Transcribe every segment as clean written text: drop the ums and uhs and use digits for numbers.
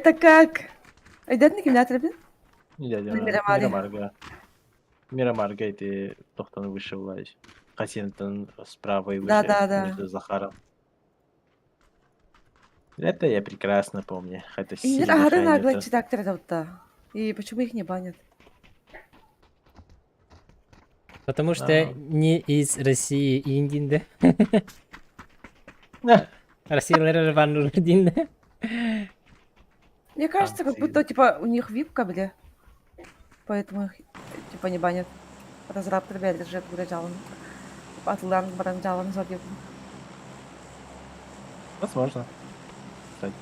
Это как? Өйдөтүн кимнээтэрбин? Мирамари. Мирамарга. Мирамарга эти тохтон выше власть. Хасинтон справа и выше Да, да, да. между Захаром. Это я прекрасно помню. Хотя Иннер сильно аһары хайнета. наглый читактер это И почему их не банят? Потому что Да. не из России Индин, да? Россиялар баннур дин, да? Мне кажется, как будто типа у них випка, бля. Поэтому их типа не банят. Разраптор бля держит гуля жалын. Типа атылдан баран жалын зор деп. Возможно. Кстати.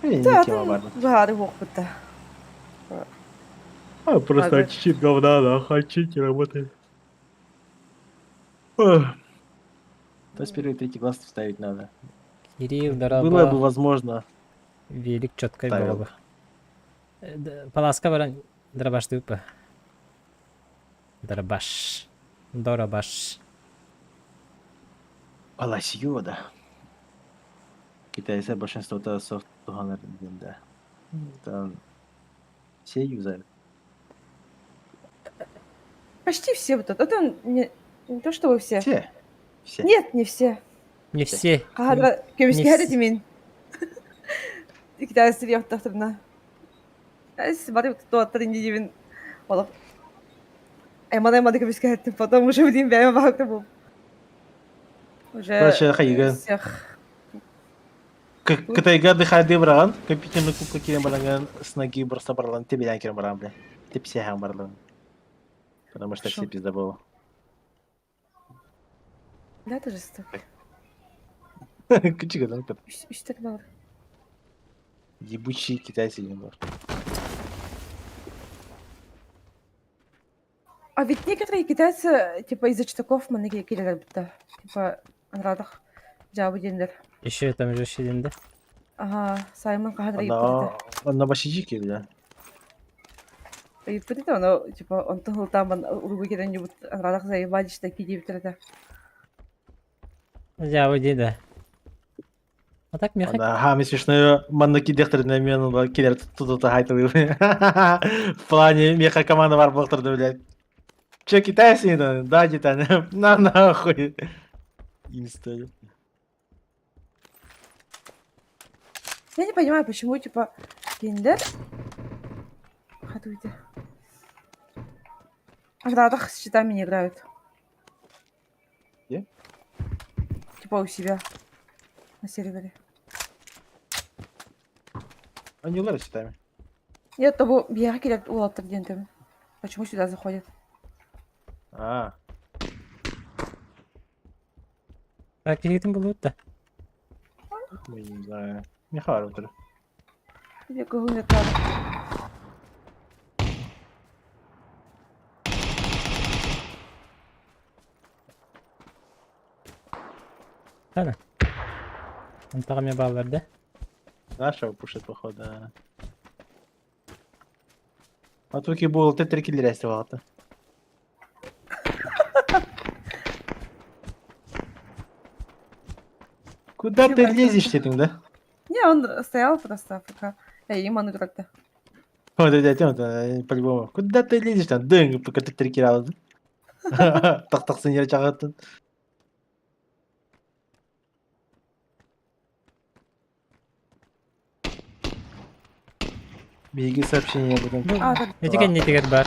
Или Да, не тема барна. Баары буохпут да. А, просто Ага. чит говна, да, чит не работает. Ох. То есть первый и третий глаз вставить надо. Кирилл, Было бы дороба. возможно. Велик четко Ставил было бы. Паласка баран дробаш тупо. Дробаш. Доробаш. Паласьода. Китайцы большинство-то софт да. Там все юзают. Почти все вот это. Это не, не то чтобы все. Все. Все. Нет, не все. Не все. Хаһара не көмүскэһэр вс- этимин. Китайцы яхтахтарына. Эс бары туаттар инди Олох. Айман аймады көмүскэһэттим, потом уже билим бэйэм баһакта бу. Уже Короче, хайыгын. всех. Кытайга дыхайды бараган, компьютерный клубка кирен бараган, с ноги просто баралан, тебелян кирен бараган, бля. Тепсяхан баралан. Потому что Шо? все пиздоболо. Да, это жестоко. Күчүгө да Үстер бар. Ебучие китайцы не бар. А ведь некоторые китайцы, типа, из-за читаков маныги килер битта. Типа, анрадах жабы дендер. Еще там же шидин, да? Ага, Саймон кахадра Она, она башижики, бля. Ыйыппыт ону, типа, онтон ылтаан уругу кэлэн ньубут анрадах заебали такие диэбиттэр Я уйди, да. А так меха... Она, ха, мен смешно, манна кидехтер на мен, килер туда хайтылы. В плане меха команда бар былтырды, блядь. Че, китайцы не да? Да, где-то, на нахуй. Инста. Я не понимаю, почему, типа, кинилэр хатуйте. Анрадах с читами не играют. Где? Типа у себя на сервере. Они лары читами. Нет, того биэхэ килэр уолаттар диэн этим. Почему сюда заходят? А, Так, киһитин булуут да. мы не знаю. Не харутер. Или кыһыл Тана. Онтоҕо эмиэ бааллар да? Нашего пушит, походу. да. А туки был ты киллер валта. Куда ты Чего лезешь, это? ты, да? Не, он стоял просто пока. Эй, им он играть-то. Вот это тема, по-любому. Куда ты лезешь там? Дынг, пока ты трекерал. Так-так сенер чагатын. Беги сообщение об этом. А, так, Ити кэннитигэр баар.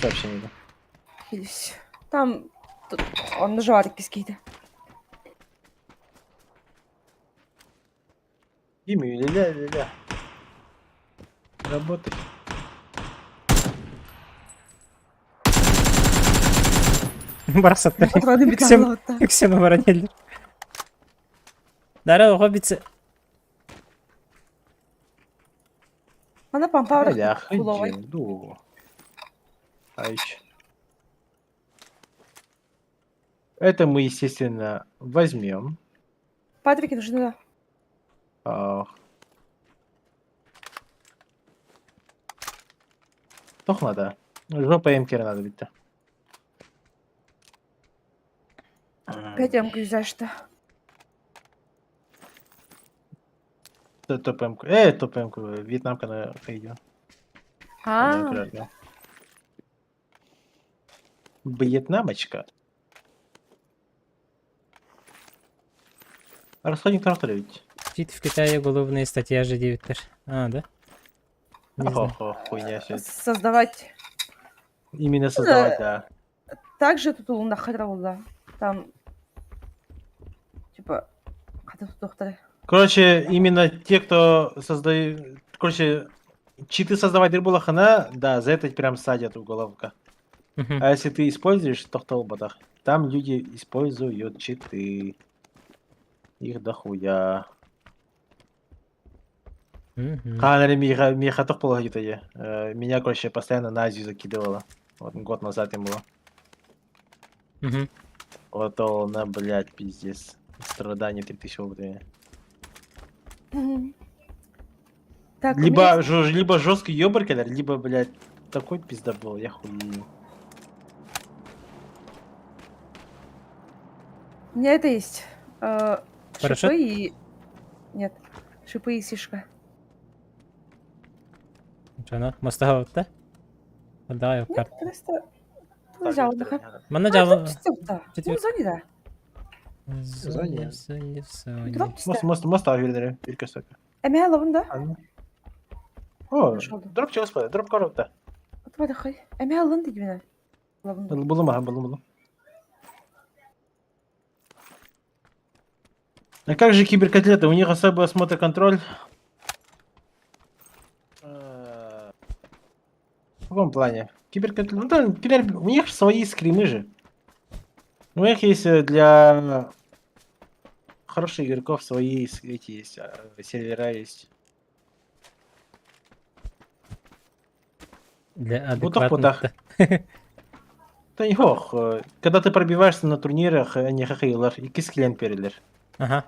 Сообщение, да. или Там тут он наживает кискейді. Имя, ля ля ля. Работай. Барахсаттар. Патроны Үксэм металла. үксэм баран кэллэр. Дара оҕо битсе Она помпа Бля, фуловой. ду. Айч. Это мы, естественно, возьмем. Патрики нужны, да. Ах. Тох надо. Жопа эмкер надо битте. 5 М за что. Топ-М. Топ-М, Вьетнамканы хайден. А, Вьетнамочка. Расходник трактора ведь. Чит в Китае уголовная статья же диэбиттэр. А, да? Не знаю. Хо-хо, хуйня все это. Создавать. Именно создавать, да. Также тут у нахер Там, типа, доктор. Короче, именно те, кто создает... Короче, читы создавать буоллаххына, да, за это прям садят уголовка. Мгм. А если ты используешь, то кто ботах. Там люди используют читы. Их дохуя. Мгм. Ханари Миха Миха где-то Меня, короче, постоянно на Азию закидывало. Вот год назад им было. Мгм. Вот он, на, блядь, пиздец. Страдание 3000 опыта. Так, у меня Либо, есть- либо жесткий ёбаркер, либо, блядь, такой пиздобол, я хуею. У меня это есть. Парашют? Шипы и... Нет. Шипы и сишка. Дьоно, мостаһабыт да? Давай, Нет, карт. просто... Взял, да. Манна А, дьаба... дроп Четвер- Ну, зоне, да. Зоне, зоне, зоне. Дроп Мост, мост, мост, авернere, bir kösök. Эмээ лабын да. О, Нашел. дроп чего спада, дроп коробка. Отвада хай. Эмээ алын дейді Лабын. Булым, ага, булым, булым. А как же киберкотлеты? У них особый осмотр и контроль. В каком плане? Киберкотлеты. Ну да, у них свои скримы же. У них есть для хороших игроков свои эти есть, сервера есть. Для Бутах, бутах. адекватных. Да не ох, когда ты пробиваешься на турнирах, они хахейлар и кисклен перелер. Ага.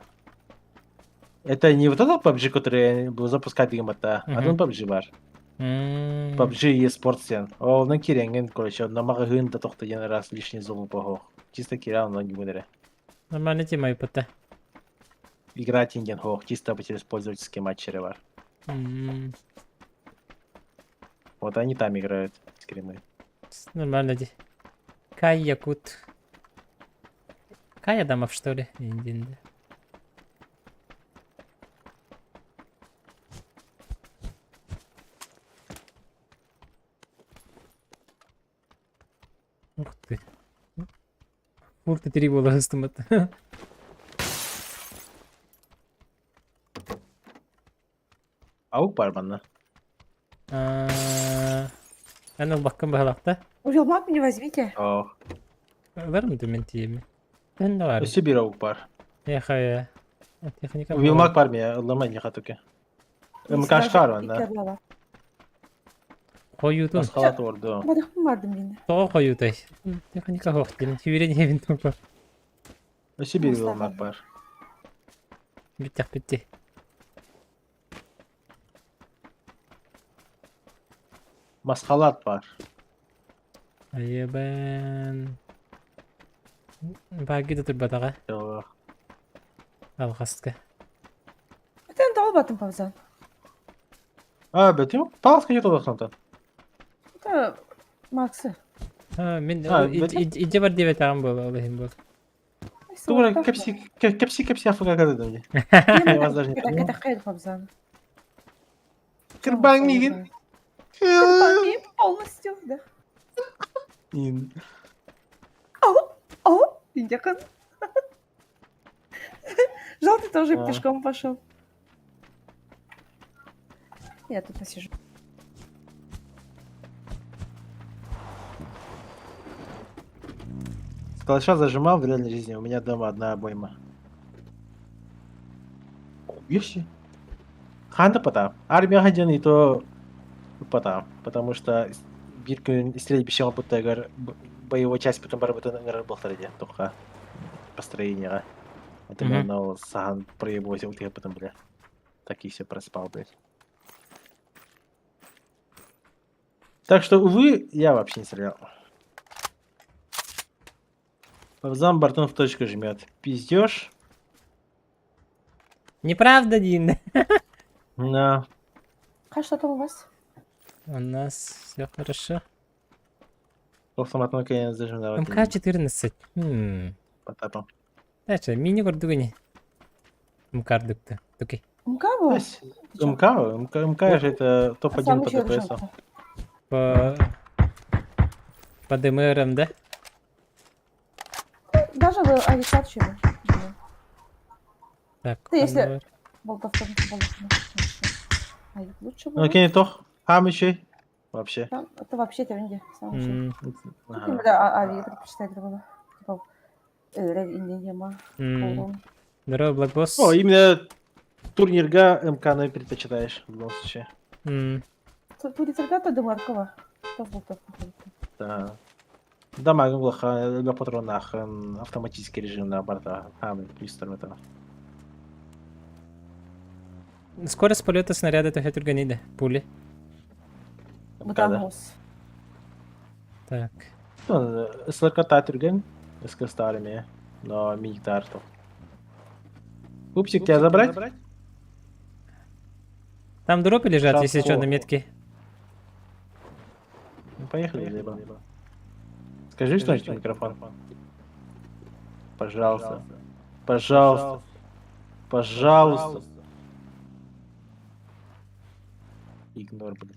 Это не вот этот PUBG, который я был запускать деген а Мгм. PUBG бар. М. PUBG e-sport сен. Ол на киренген, короче, на магазин да тохта один раз лишний золу похох. Чисто киран на гимудере. Нормально тема ипата. Играть инген хох, чисто через пользовательские матчи бар. М. Вот они там играют, скримы. Нормально ди. Кай Якут. Кай Адамов, что ли? Индин. Ух ты. Ух ты, три было ыстымыт. Аук бар манна. Аны баккын баһалакта. Увелмап не возьмите. Ох. Бармы мен тиеме? Тен да бар. Өсө бир аук бар. Эх, техника. Вилмак бар ме, лама не хатуке. МКшка бар Коютун. Масхалат орду. Бадахпын бардым мен. Того коютай. Техника хох дим. Тибирен хебин тупа. Өсө бир вилмак бар. Биттах битти. Масхалат бар. Айыбын. Баги да турбатага. Ох. Алгаска. Бітен тауып баттым паузан. А, бәтем, паласка жетіп отырсың Это Максы. А, мен А, бәтем? иде бар деп атаган бол, ол хим бол. Тура кепси кепси кепси афка кадым. Я вас даже не понимаю. Это хайр паузан. Кырбаң мигин. Кырбаң мигин полностью, да. Ин. О, о, Индякан. Желтый тоже А. пешком пошел. Я тут посижу. С калаша зажимал в реальной жизни, у меня дома одна обойма. Хуя Ханда пота. Армия хаден и то пота. Потому что бир күн стрельбище будто боевой часть потом барабытын был только построение. Это Мгм. мен сахан проебывать я потом, бля. Так и все проспал, блядь. Так что, увы, я вообще не стрелял. Зам Бартон в точку жмет. Пиздеж. Неправда, Дин. Да. А что там у вас? У нас все хорошо. Автоматно кэнэ зажимнавать. МК-14. Хм. Потапом. Дальше, мини курдугуни. МК-дукты. Туки. МК был? МК, МК, МК же это топ-1 по ДПС. По... По ДМРам, да? Даже вы авиатчик. Так, Ты если- Болтов А лучше Ну было. окей, тох. Хам еще. Вообще. Там, это вообще тренди. М, Ага. Да, ави предпочитает другого. Типа, инди-нема. м. Здорово, Black Boss. О, именно турнирга МК на предпочитаешь в любом случае. М, Тут ребята до Маркова. Болтов Да. Да, могу плохо для патронах автоматический режим на борта. А, плюс там это. Скорость полета снаряда это түргәнейді. Пули. МК, да. Бутангус. Так. Ну, СЛК Татюрген, СК старыми, но мини тартов. Пупсик, тебя забрать? Там дропы лежат, если что, Шапку. на метке. Ну, поехали, либо. Скажи что-нибудь в микрофон. Пожалуйста. Пожалуйста. Пожалуйста. Игнор, блин.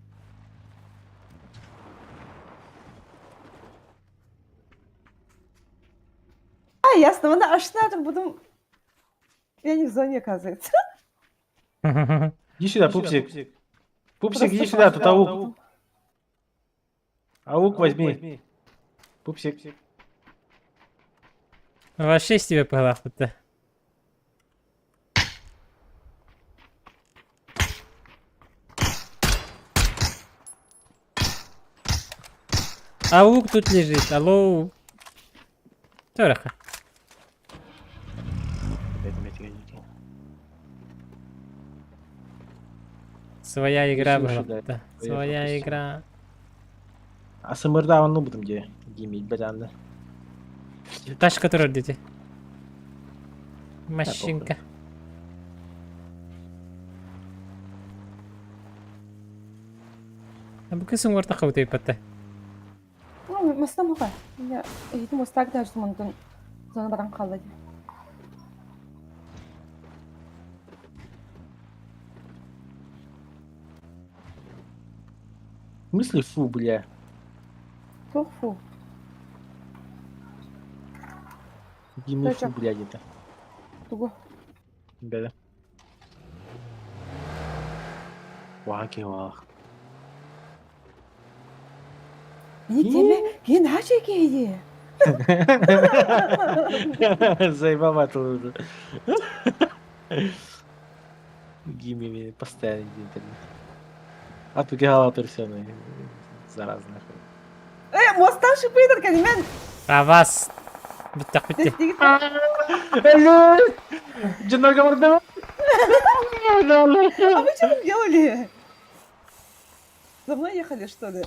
А, ясно, она аж на потом... Я не в зоне, оказывается. Иди сюда, пупсик. Пупсик, иди Просто сюда, тут пошла. аук. Аук возьми. Пупсик. Вообще с тебе пылахпыт-то. Аук тут лежит, алло. Тораха. Опять, опять, опять. Своя игра Слушай, была. да, Да. я Своя пропустил. игра. А СМР он ну будем где? Гимить, блян, Тачка которая дети. Машинка. А bu kısım orta kavga ipatti. Ну, масна муха. Я иди мустак даже монтон зона баран қалды. В смысле фу, бля? Тух фу. Гимни фу, Точно. бля, где-то. Тугу. Бля. Ваки вах. Не теме, ген хачи кейди. Заебал уже. Гимми меня постоянно где-то. А тут галатор все, зараза нахуй. Э, мостан шипыйдыр кәдімен. А вас. Bitti bitti. Джинога морда. А вы что там делали? За мной ехали, что ли?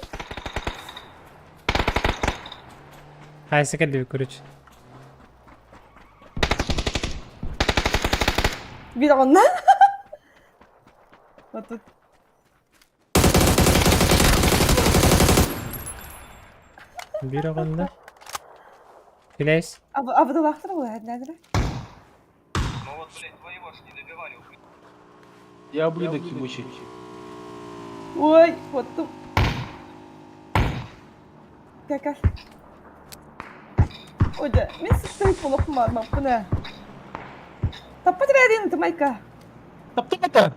Хайсы келdi короче. Бир онна. Вот тут. Bir oğanda. Билейс. Абдуллахтыр ғой, әдін Ну вот, блядь, твоего ж не добивали. Я ублюдок ебучий. Ой, вот тут. Кака. Ода, мен сыптый полох мармам, бұны. Таппа тірәден, тымайка. Таптым это!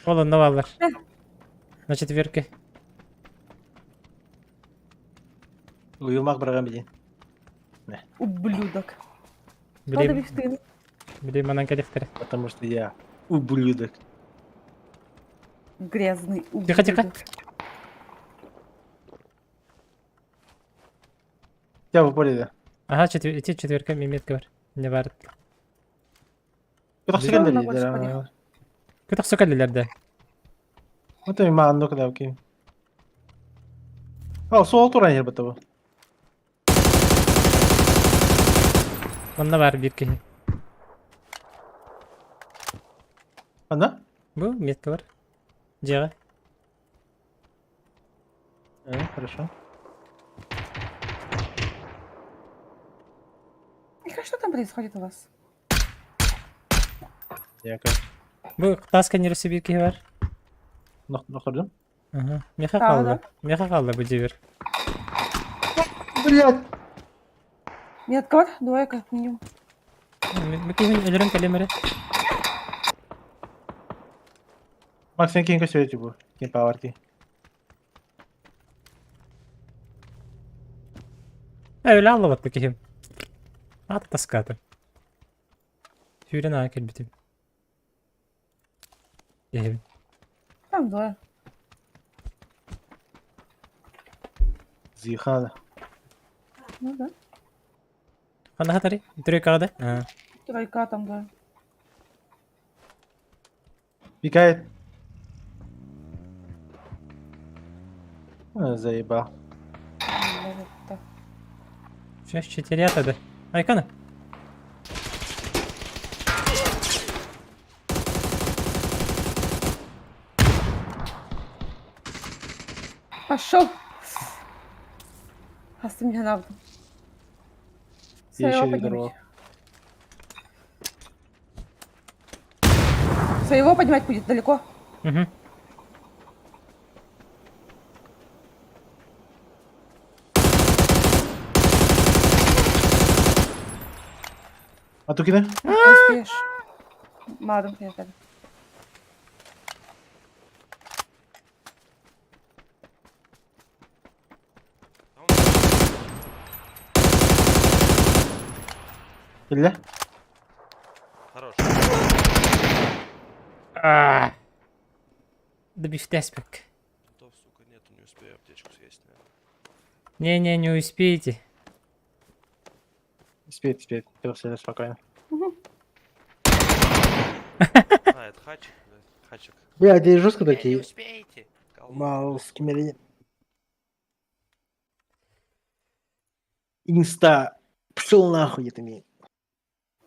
Oğlum ne varlar. На четверке. Уйылмақ бірған білейін. Ублюдок. Надо Билейм, бифтын. билейм анан келектер. Потому что я ублюдок. Грязный ублюдок. Тихо, тихо. Я в поле, да. Ага, четвер... эти четверка метка бар. Не бар. Көтөх Билейм. секенде Больше дейді. Көтөх сөкәлелерде. Вот мен маған нокда окей. Ал, сол туран ер бітті бұл. Онда бар бир киһи. Ана? Бу метка бар. Дьиэҕэ. Хорошо. И что там происходит у вас? Яка. Бу таас кэннигэр биир киһи бар. Нохордум. Ага. Меха Тағы хаалла. да? Меха хаалла бу дьиэбэр. Блядь! Метка бар, двое как минимум. Бу киһи өлөрөн кэлиэм эрэ. Максим киин көстүбэт бу. Ким паварти. Өлө аллабат бу киһим. Ат таскаата. Сүүрэн аҕа кэлбитим. Киһибин. Там двое. Зихана. Ну да. Ханна хатари? Тройкаҕа да? Аа. Тройка там двое. Пикает. Заебал. Блядь, Сейчас четырята да. Айкана. Пошел! Хастым меня Я еще Своего не поднимать. здорово. Своего поднимать будет далеко. Угу. А ту кine? Не успеешь. Мадам, приехали. Биллэ? Хорош. Да бифтеспек. Бинтов, сука, нету, не успею аптечку съесть, наверное. Не-не, не успеете. Успеет, успеет. Ты все спокойно. А, это хачик, блядь, хачик. Бля, здесь жестко Не такие. успеете. Колмак. Маус, Инста. Пшел нахуй это мне.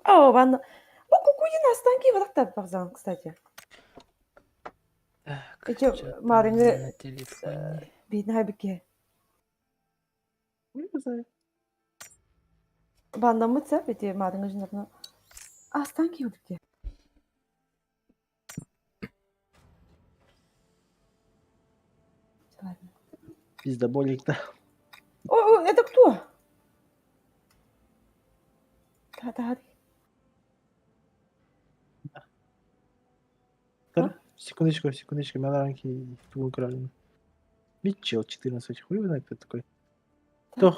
О, ванна. О, кукуина останки вот так барзан, кстати. Так, Эти чё там марины, на телефоне? Бедная беке. Баннамыт сәп, эти марины жинарна. Останки вот где. Ладно. Пиздоболик, да. О, о, это кто? Да, да. Секундочку, секундочку, меня ранки украли. Митчелл 14, хуй знает, кто такой. Тох,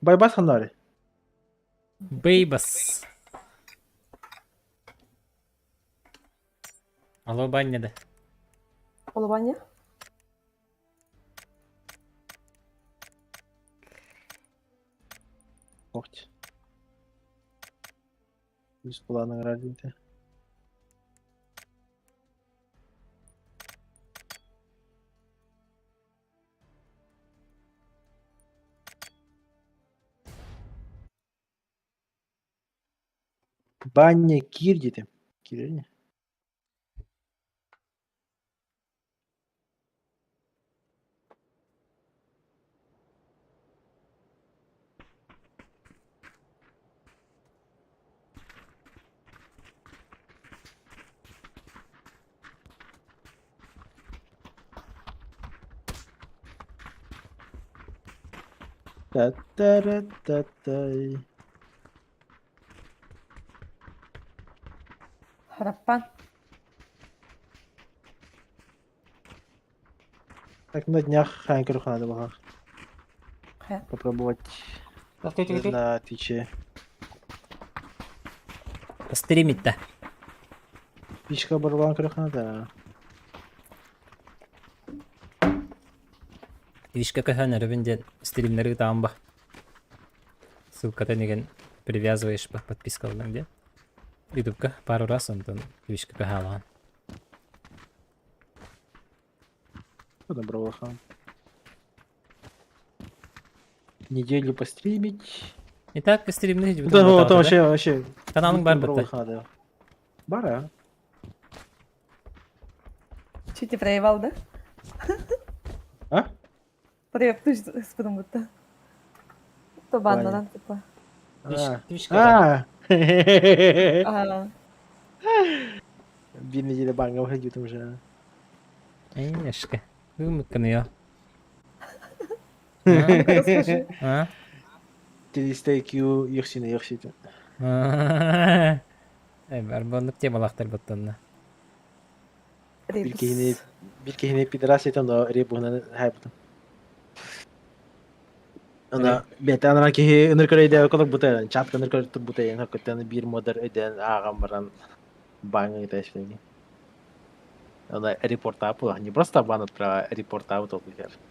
Байбас Ханари. Бейбас. Алло, баня да. Олабаня? Охть. Бесплатно градите. Баня кирдите. Кирдите? Та-та-ра-та-та. Хараппан. Так, на днях Ханкеру надо было попробовать на Твиче. Постримить-то. Пичка барбан надо. Твичка кахан өрөбүн стримнери таамба. Ссылката деген привязываешь по подписка где. Ютубка пару раз онтон Твичка кахалаан. Доброго хан. Неделю постримить. Итак, стримни Да, вот вообще, вообще. Каналың бар Доброго бітті. хана, да. Бара. Чуть не проебал, да? А? Проеб спыдым будто. То баннанан типа. А. Твичка. А. А, Биир неделя баҥҥа выходит уже. Эйнешка. Вымыкан ее. ну-ка расскажи. А? 300 IQ йөхсүнэ йөхсүтэ. Эй, барбоннук темалахтар баттанна. Бир киһини Ребус. бир киһини пидорас этэн но ребуһунан хайбытым. Ана бэйэтэ анараа киһи ыныр көрөйдө колор бута чат ыныр көрө турбута ен хакыттан биир модер өйдөөн ааҕан баран баҥҥа ыыта Она репорт апла, не просто бан отправила, репорт аут ол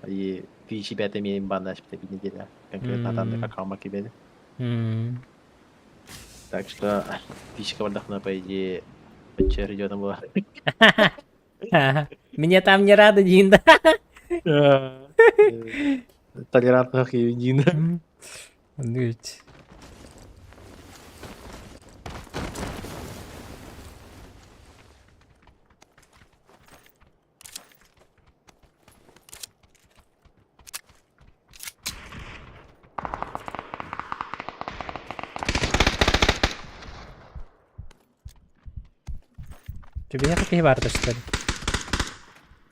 И ты себя имеем бан на неделя. Конкретно там какао кибели. Так что фишка вардахна, по идее, идет была. Мне там не рады, Дин, да? Толерантных и Дин. Ну ведь. Тебе нет таких варто, что ли?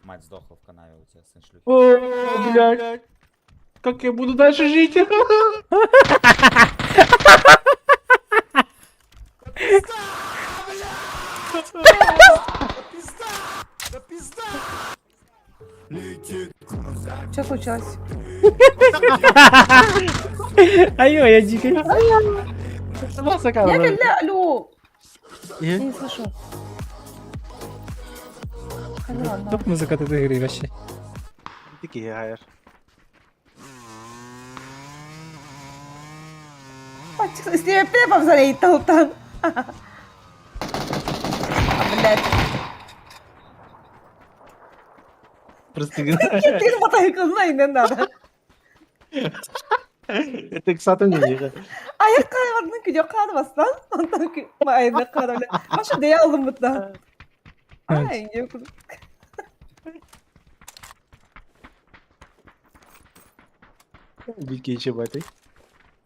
Мать сдохла в канаве у тебя, сын шлюхи. О, блядь. Как я буду дальше жить? Что случилось? Айо, я дикий. Я кэллэ, алло. Я не слышу. Ханна, ладно. Топ музыка от этой игры вообще. Такие гайер. С ними толтан. А, блядь. Просто Ты мотайкал не надо. Это кстати не Аяк кайвардын күдө каадыбастан, онтон айны каадым. Башы дей алдым бутта. Ай, не Дикие чебаты.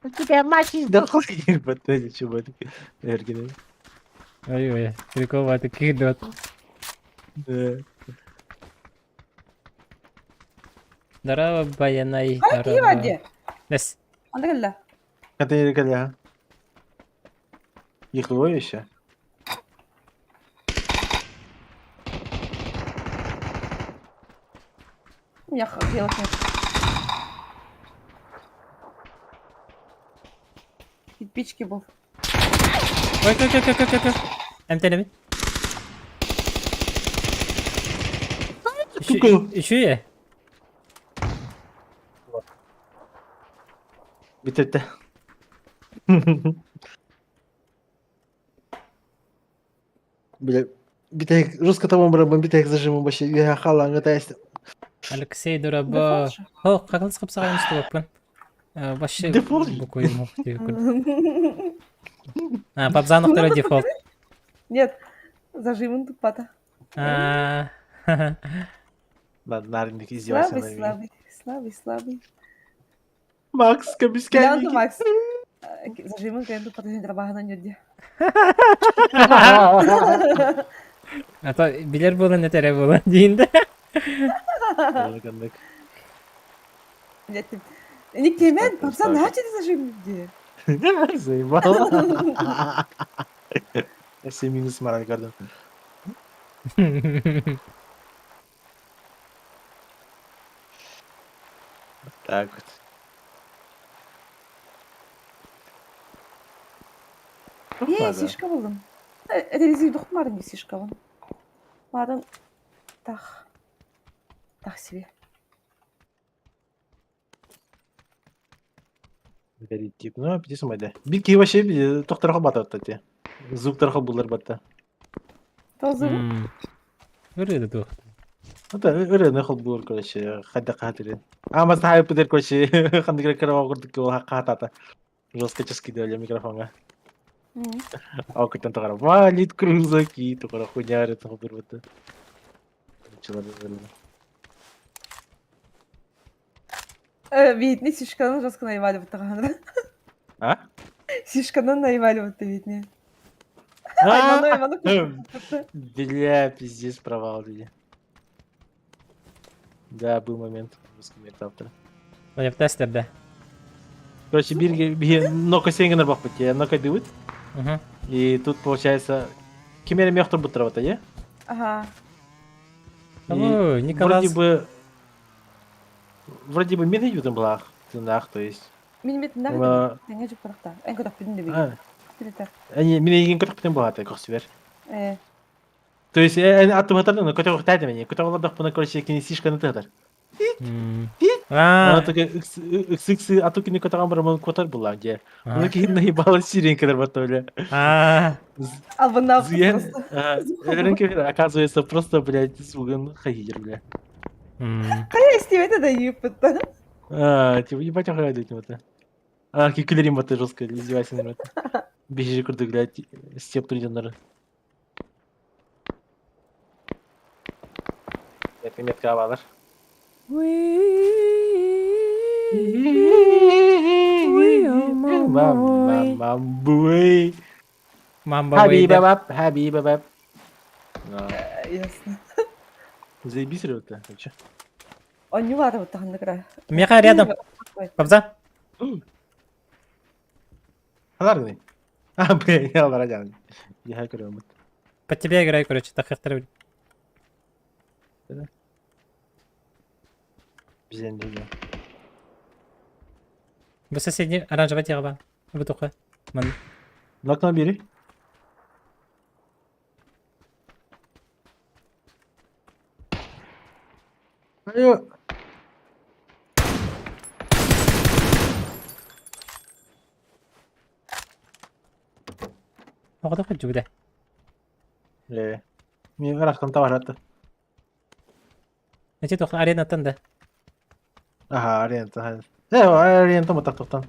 У тебя мать издохла. Батали чебаты. Эргин. Ой-ой, прикол, это кидот. Да. Здорово, Баянай. Ай, киеваде. Лес. Анда кэллэ. Контейнер кэллэ. Их двое еще. У меня белых нет. Кирпички был. Ой, ой, ой, ой, ой, ой. Эмтелеми. Сука. Еще я? Bitirdi. Бля, битек русского тому барабан битек зажиму вообще я халанга тест. Алексей Дурабо. О, как он скопсагаем стопын. Вообще Дефолт. буквы ему. А, папзанов второй дефолт. Нет, зажимын тупата. А, Ладно, нарник издевайся Слабый, над ними. слабый, слабый, слабый. Макс, Глянь, кабисканики. Макс. Зажимын кэнду тупата драбахана нюдди. А то билер было не тере было. Динде. Блядь, Не кемен, папзан начали зажим нюдди. Заебал. Все минус мораль көрдüm. Так вот. Е, сишка булдum. Релизи духмарын сишка бун. Марын тах. Тах себе. Горит тип. Ну, пити сумайда. Бир киһи вообще тохторохо батат ти. Звук тарахо булар батта. Тоже. Көреді тух. Это ыры хол булар короче, хадда катыры. А мас хайп пидер короче, хандыгра карава курдук ол хатата. Жестко чески делали микрофонга. Ол кытан тоҕо валит крузаки тоҕо хуйня тоҕо Видни сишканан жестко наебали вот таҕаһанра. А? Сишканан наебали вот видни. Айману, айману. Бля, пиздец, провал, бля. Да, был момент. Русский автора. Тестер, да. Короче, бир бир нока сенгенер бахпыт, я нока дыбыт. И тут получается кимере мехтор буттарабата, е? Ага. Ой, Николас. Вроде бы мен идютым блах, тынах, то есть. Мин мет нах. Тэҥэ дьуппарахта. Эн көтөхпүтүн дөбү. Они мен еген көтөхпүтүн буһата көхсүбэр. Э. То есть эн аттыбатарын көтөхтәдем мен. Көтөхлөрдөхпүнэ короче кини сишканы тыгар. Она такая икс а то кини көтөгөн бар котор була же. Оны кийин наебала сиренкалар бар бля. Албыннап Оказывается, просто, блядь, звугын хайгер, бля. Кая истебете да юппут. А, типа, ебать, охуя вот. А, кикилерим баты жестко, издевайся на это. Бежи курдук, блядь, степ труденнары. Это метка авалар. Мамбуй. Мамба Хабиба хабиба баб. Ясно. Заебись, ребята, вообще. Он не вара вот таханныгра. Меха рядом. Бабза. Аларный. А, блин, я алар Я көрөм. Под тебя играю, короче, так хахтар. Бизен деген. Бу соседний оранжевый теба. Бутуха. Ман. Нокна бери. Алло. Оҕото кырдьыбыта. Э. Мен ырахтан табараты. Эти тоқ аренаттан да. Аха, арена. Э, арена там так тоқтан.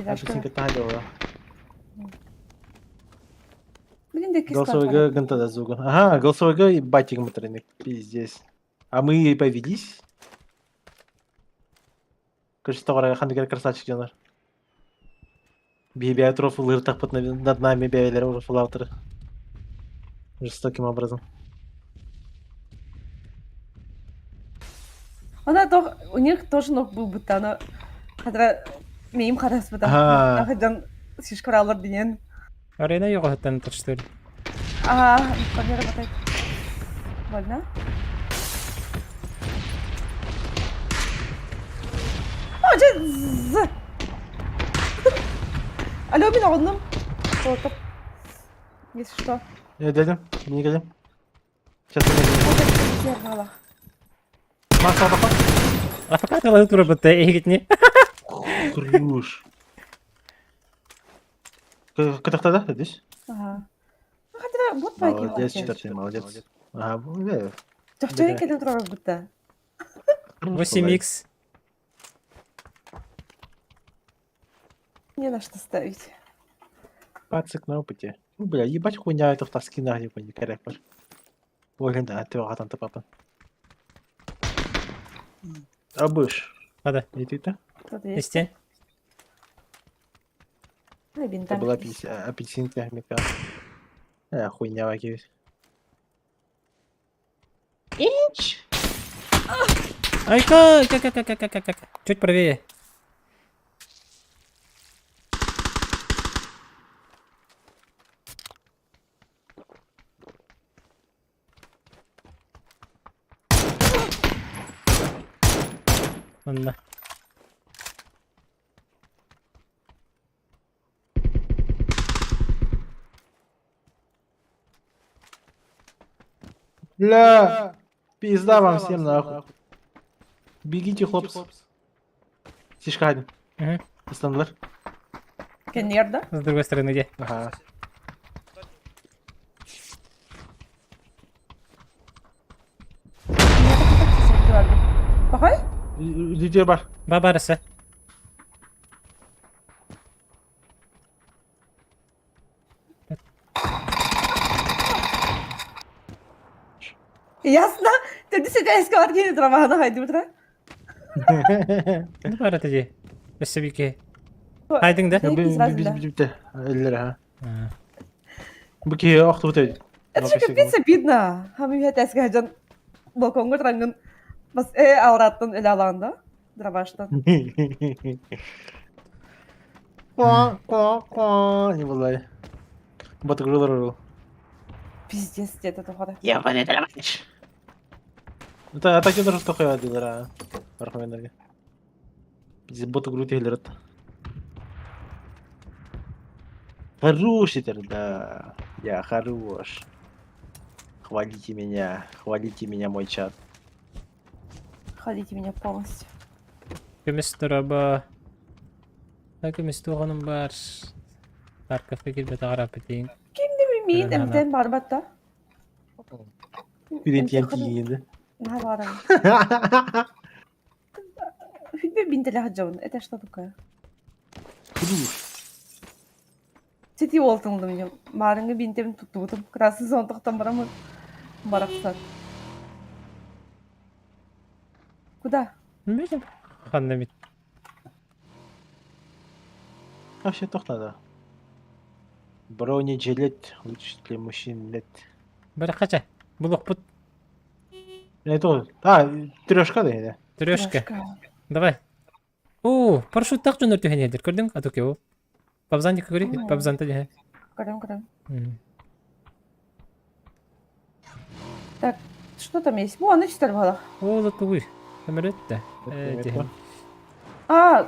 Апельсинка тахады. Блин, да кис Голосовой гынта да звука. Ага, голосовой батик моторник. Пиздец. А мы и повелись. Короче, товар хандыгер красавчик дьонор. Биби трофы лыртах над нами бявелер рофлаутеры. Жестоким образом. Она то у них тоже ног был будто она хатра мейим харас быта. Ага. Ахадан сишкаралар динен. Арена юғаттан тұрштыр. А, не работает. Больно? О, же з. Алло, мен оғындым. Топ. Если что. Э, дядя, не дядя. Сейчас я Зеркало. Макса, папа. А пока ты лазут робот, эгитни. Хрюш. Кытахта да, здесь? Ага. Ну, хотя бот байки. Молодец, четвертый, молодец. Ага, бля. Чохчойын кеден турар будто. 8х. Не на что ставить. Пацик на опыте. Ну, бля, ебать хуйня это в таскинах, типа, не коряк. Ой, да, ты ағатан папа. Абыш. Ада. Не ты-то? Кто-то есть. Истен. Ну, Это была апельсинка, мека. А, хуйня ваки. Инч! Айка, как, как, как, как, как. Чуть правее. Онна. Бля! Пизда вам всем нахуй. Бегите, хлопцы. Сишка один. Мгм. Остановлар. Кенер, да? С другой стороны где? Ага. Пахай? Лидер бар. Бабарысы. Ясно? Ты сетээскэ бар киһи трамаһана хайдыбытра. Ну баар этэ дии. Өссө биир Хайдыҥ да? Бүттэ. Өллөр ha. Бу киһи охтубут эбит. Это же капец обидно. Хам үһэтээскэ дьон балкоҥҥа турангын бас э аураттан өлө алаан да дробаштан. Ко ко ко не булай. Батыгырылар ол. Пиздец диэтэ тоҕо. Ебаный дробаш. Это атаки даже что хуя дилер а. Архаменерге. Пиздец ботугру тиһилер Хороший тогда. Я хорош. Хвалите меня, мой чат. Хвалите меня полностью. Көмүс тураба. Көмүс туоҕунум баар. Тарковка киирбэтэх араппытыҥ. Кимди миин эмтэн барбат да? Пирентиэн тиийиинди. Наһаа баҕарабын. Хүнбэ бинтэлэх дьон. Это что такое? Сити уолтуҥлум дьон. Маарыҥҥы бинтэбин туттубутум. Красный зон тохтон бараммын. Барахсан. Куда? Билим. Ханна бит. Вообще тох надо. Бронежилет лучше для мужчин нет. Барахача. Булукпут. Это а, трешка да или? Трешка. Давай. О, парашюттаах дьоннор түһэн иһэллэр. Көрдүҥ? А то Пабзан диэки көрүй. Пабзанта диһэ. Көрөм, көрөм. Так, что там есть? Бу аны читер буолах. О, да тугуй. Өмөрөт да. А,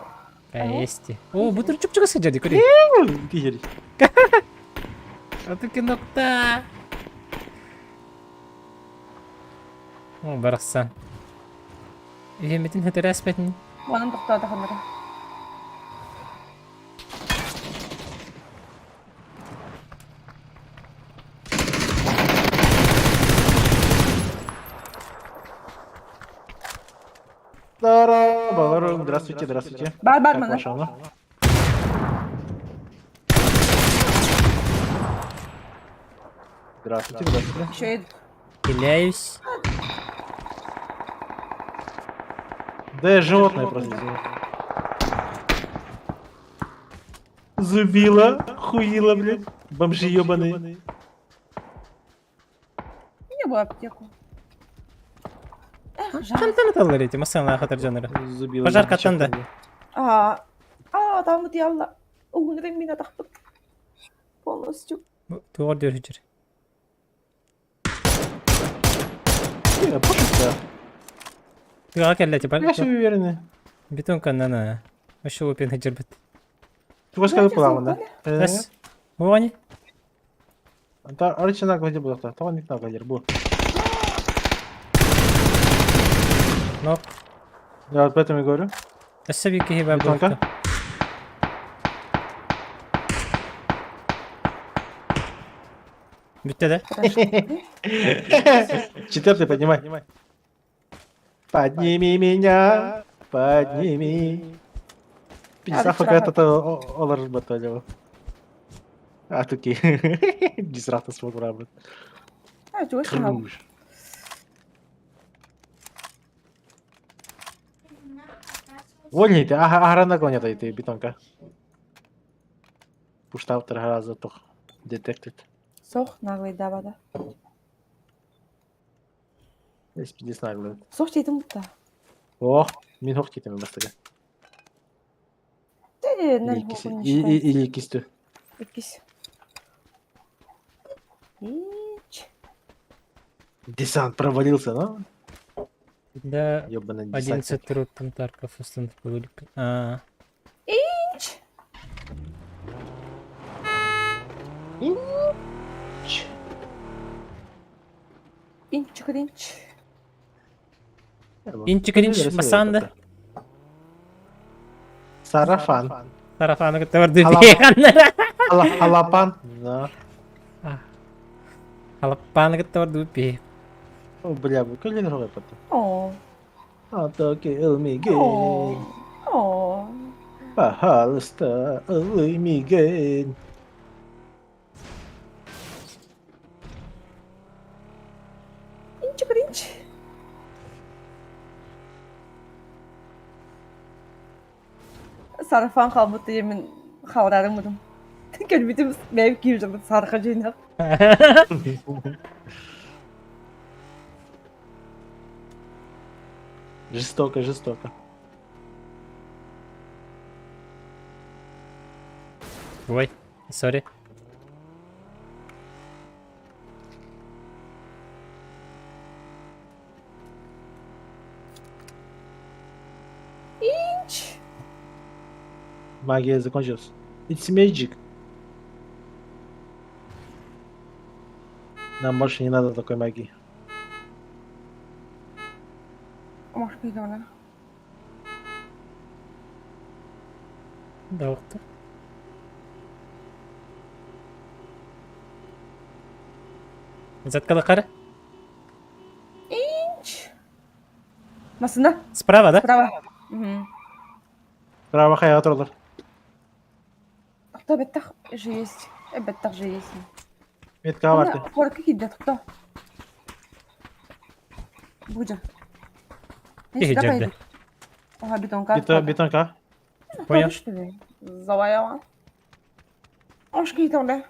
Есть. О, бу чуп-чугас сылдьар дии көрүй. Киһи. А ты кинокта. О, барахсан. Иһимитин хэтэрээспэтин. Манан тохтоото ханнара. Здорово, здравствуйте, здравствуйте. Бар бар Как мана. ваша она? Здравствуйте, здравствуйте. Еще и Хиляюсь. Да я животное просто извини. Зубила, хуила, блядь. Бомжи ебаные. не было аптеку. Эх, жаль. Хантан аталлар эти, масана хатар дьоннора. Зубила. Пожарка аттан да. А, а, там вот ялла. Угунрын мин атахпыт. Полностью. Тугар диөр хүчер. Не, пошел да. Тыга кэллэ типа. Я все уверены. Бетон каннана. Вообще опен хеджербит. Ты сказал пламя, да? Эс. Уани. Арчи наглый был, того не наглый был. Но. Я вот поэтому и говорю. Өссө бир киһи бар Бетонка? буолта. Бүттэ да? Четвертый поднимай. Подними меня, подними. Пиздец, Арчи это олар баталево. А туки. Дизрата смог брать. А, чего ж Круж. Вольный ты, ага, ага, наклоня ты, бетонка. Пуштаптыр раза тох. Детектед. Сох наглый да бада. Здесь пиздец наглый. Сох дейтин бутта. О, мин хох кетеме бастыга. Или Или иккис- Или иккистü. Иккис. Ич. Десант провалился, но? Да, Ёбаный десантник. 11 труп там Тарков установили. А, Ич. Инч. Инч кринч. Инчи кринч масанда. Сарафан. Сарафаны кытта барды Халап. биһиганнара. Халапан. Да. Халаппаны кытта барды би. О, бля, бу көлен рогай потом. О. А так элмиге. О. О. Пожалуйста, элмиге. Инч кринч. Сарафан хаалбыт диэммин хааларыммытым. Кэлбитим бэйэм киирэ дьоммут саарха дьиэнэх. Жестоко, жестоко. Ой, сори. Инч. Магия закончилась. It's magic. Нам больше не надо такой магии. Может, не она. Да, ух ты. Заткалакара? Инч. Масына. Справа, да? Справа. Угу. Справа хайа тураллар. Кто беттах же есть. Беттах же есть. Метка барты. Хорка кидет кто? Будем. Тихо, Джерди. Ага, бетонка. Бетон, бетонка. Понял. Заваяла. Ошки там, да?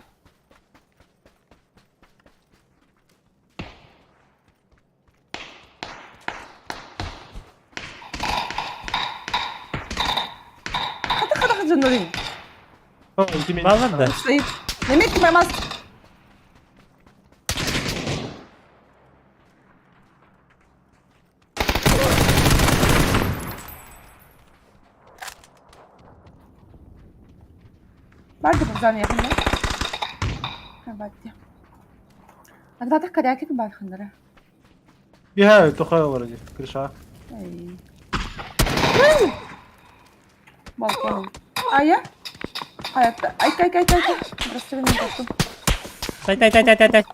Хата хата хата жоннорин. О, ити мен. Баллар да. Стоит. Неметки мамас. Барды базан yakında. Ha барды. Агдатах каряки бар хандара. Биһэ, тухай олар ди. Крыша. Эй. Балкон. А я? А это... Ай, ай, ай, ай, ай. Просто не готов. Тай, тай, тай, тай, тай, тай.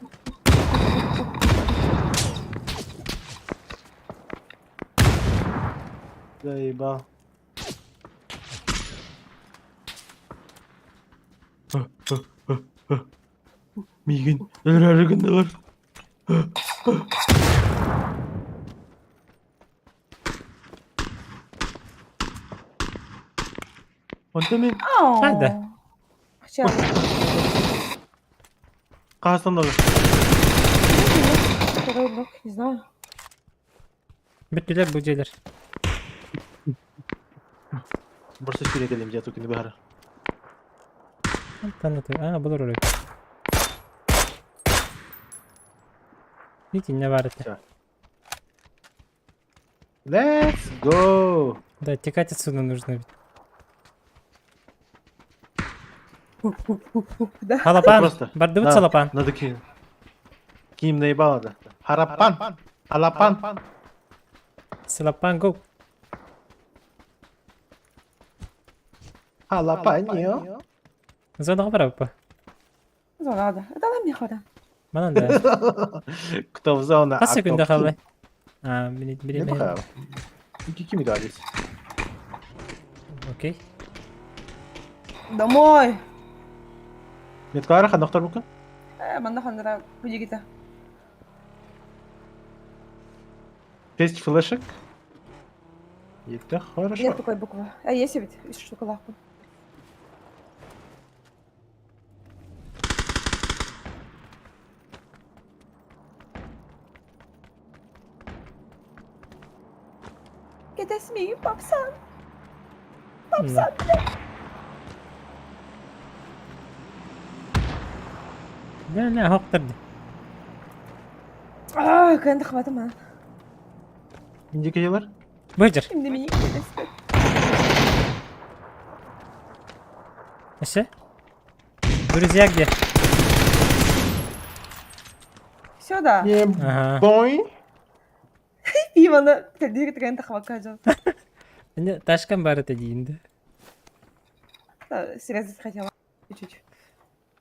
Заебал. Мигин, өлөрөр Онто мин Хайда. Хотя... хаһыстан да Второй блок, не знаю. Бүттүлэр бу дьиэлэр. Просто сүүрэ кэлим дьэ тукини баһара. Антан А, булар орой. Итиннэ баар этэ. Let's go. Да, текать отсюда нужно. Да. Халапан. Просто. Бардыбыт Да, салапан. Надо ким. Ким наебало да. Харапан. Халапан. Салапан, го. Халапаньо. Зонаҕа барабыппа. Зона, да. Это нам не хода. Манан да. Кто в зона? Хас а кто секунда в ким? хаалла. А, били Не били. бахар. Ики кими дались. Окей. Домой. Меткалара ханохтар бука? Э, манна хандара пудигита. Шесть флешек. Это хорошо. Нет такой буквы. А есть ведь из шоколадку. Кэтэс миигин попсан. Попсан, Ла ла хоқтар. А, кэнди хватым а. Индикелер? Быдыр. Şimdi мини кэтэс. Өссө? Друзья где? Все, да. Не Ага. бой. Ивана, кэнди кэнди хватка жал. Эне ташкан бар это дейінді. Срезать хотела. Чуть-чуть.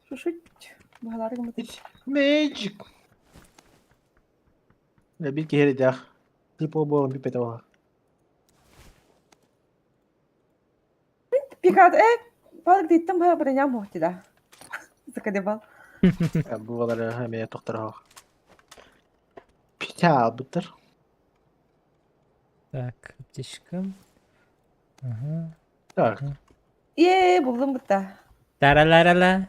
Чуть-чуть. Багаларым это. Magic. Ләби киһирдэх. Типа болон бипет ола. Пикат, балык дейттен бая броня мохти да. Закадебал. Бу балар хәмә токтар. Пита бутыр. Так, аптечка. Ага. Так. Ээ, буллум бытта. Тараларала.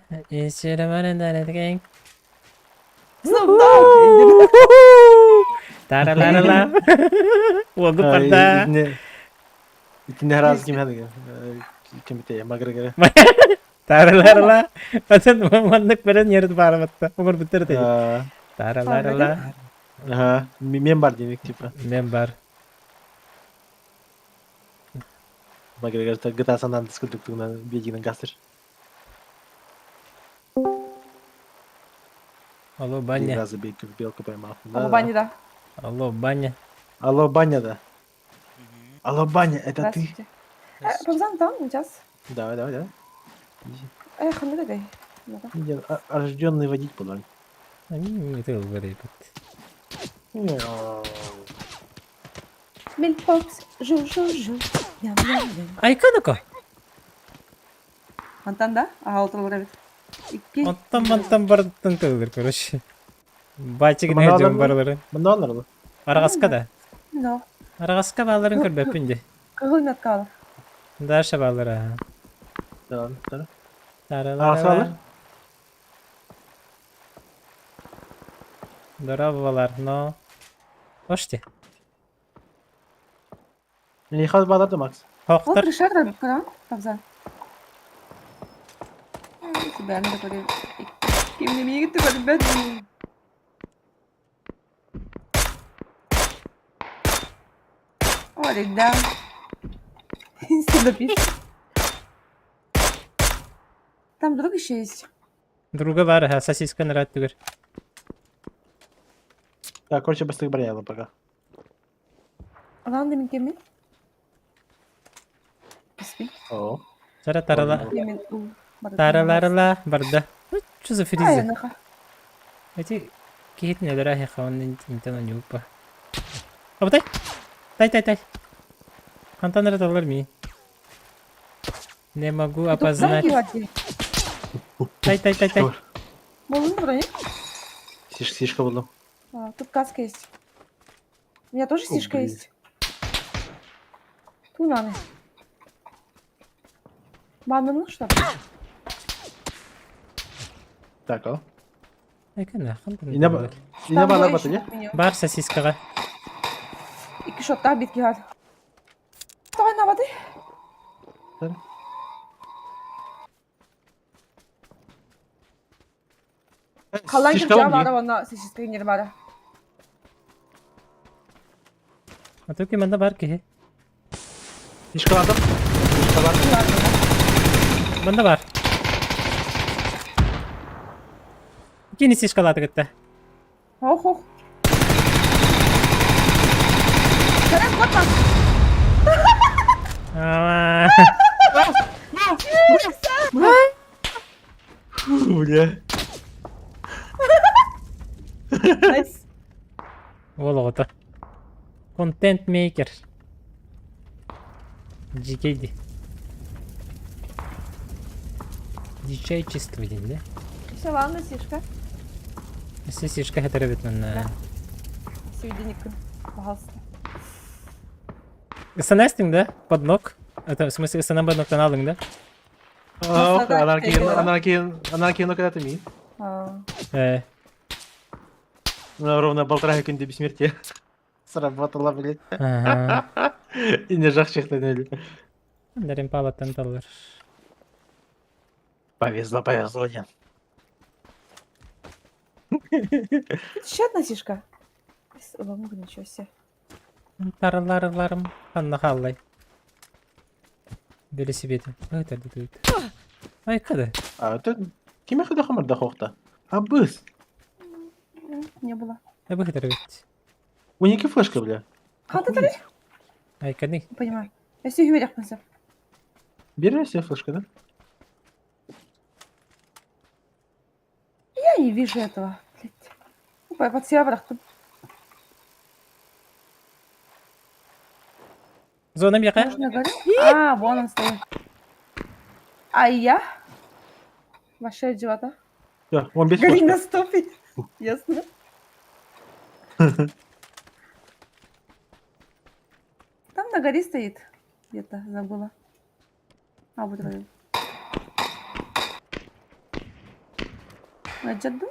Snoop Dogg. Тараларала. Уолгу парда. Итини араас ким ханыг кимите Макгрегор. Тараларала. Атын маннык берен ерит баарабатта. Оҥор бүттэр этэй. Тараларала. Ага, мен бар демек типа. Мен бар. Макгрегор GTA San Andreas курдук бегинен гастыр. Алло, Три баня. раза белку поймал. Алло, баня, да. Алло, баня. Алло, баня, да. Алло, баня, это ты? Здравствуйте. Памзан там сейчас. Давай, давай, давай. Эх, ну дай. Иди, рожденный водить буду. Мильфокс, жу-жу-жу. Ням-ням-ням. Айканыко. Антан да? Ага, отырылыр эбит. Икки. Онтон мантан бардын тылыр, короче. Бачыгын Мына жон алар барылары. Мында алар ол. Арагаска да. Но. Арагаска бааларын көрбөппүн де. Кыгыл меткалы. Даша баалары. Да, да. Таралара. Арагаска баалар? Здорово, но. Ошти. Мени хаз баалар да, Макс. Ол Хоқтар. пришар да кыран, Памзан. Тебя надо көрем. Кимне мигитти көрбөт. Ой, да. Сюда пишет. Там друг еще есть. Друга бар, ха, сосиска нарат түгер. Так, короче, быстро броня пока. Ладно, мен кеммен? Писпи. О. Сара тарала. Кеммен. Тараларала барда. Что за Ай, фризы? анаха. Эти кихитин өлөрө хехаун интен онюпа. Абатай. Тай тай тай. Хантан алар ми. Не могу опознать. Тай тай тай тай. Болдун броня? Сишка, сишка булдым. А, тут каска есть. У меня тоже О, сишка блин. есть. Тунаны. Мама, ну что? Так, о. Айкана, хантан. Ине ба- Ине баалар баты, не? Бар сосискага. Икки шотта битки гад. Давай на воды. Халан Сишка киржа булдым. бара она сишка не бара. А то киманда бар ки. Сишка алдым. Сишка бар. Манда бар. Кини сишкалаты кетті. Ох, ох. Карен, вот там. А, Фу, бля. Найс. Ол оғыты. Контент мейкер. GKD. Дичайчество дейін, да? Все, ладно, сишка. Сен сишка хәтәрі бит мына. Сведеник. Пожалуйста. СНС-тің да? Подног. Это, в смысле, СН подногтан алдың да? Ох, анан кейін, анан кейін, анан кейін когда ты ми. А, Ровно полтора секунды бессмертия. Сработало, блядь. Ага. И не жах чихты, Дарим палаттан талар. Повезло, повезло, нет. Тут еще одна сишка. Ломук, ничего себе. Тараларыларым. Ханна халлай. Велосипед. Это тут. Ай, када? А, это... Киме хада хамар да хохта? А быс. Не было. Ә бу хәтәр бит. У ники флешка, бля. Ханта тали? Ай, кадны. Не понимаю. Я все верх принцип. Бери себе флешку, да? Я не вижу этого. Блядь. Опа, под себя брахту. Зона мияка? Можно говорю? А, вон он стоит. А я? Ваша живота. Все, он без Гори флешка. на стопе. Ясно. Там на горе стоит. Где-то забыла. А, вот вроде. Ыалдьар дуу?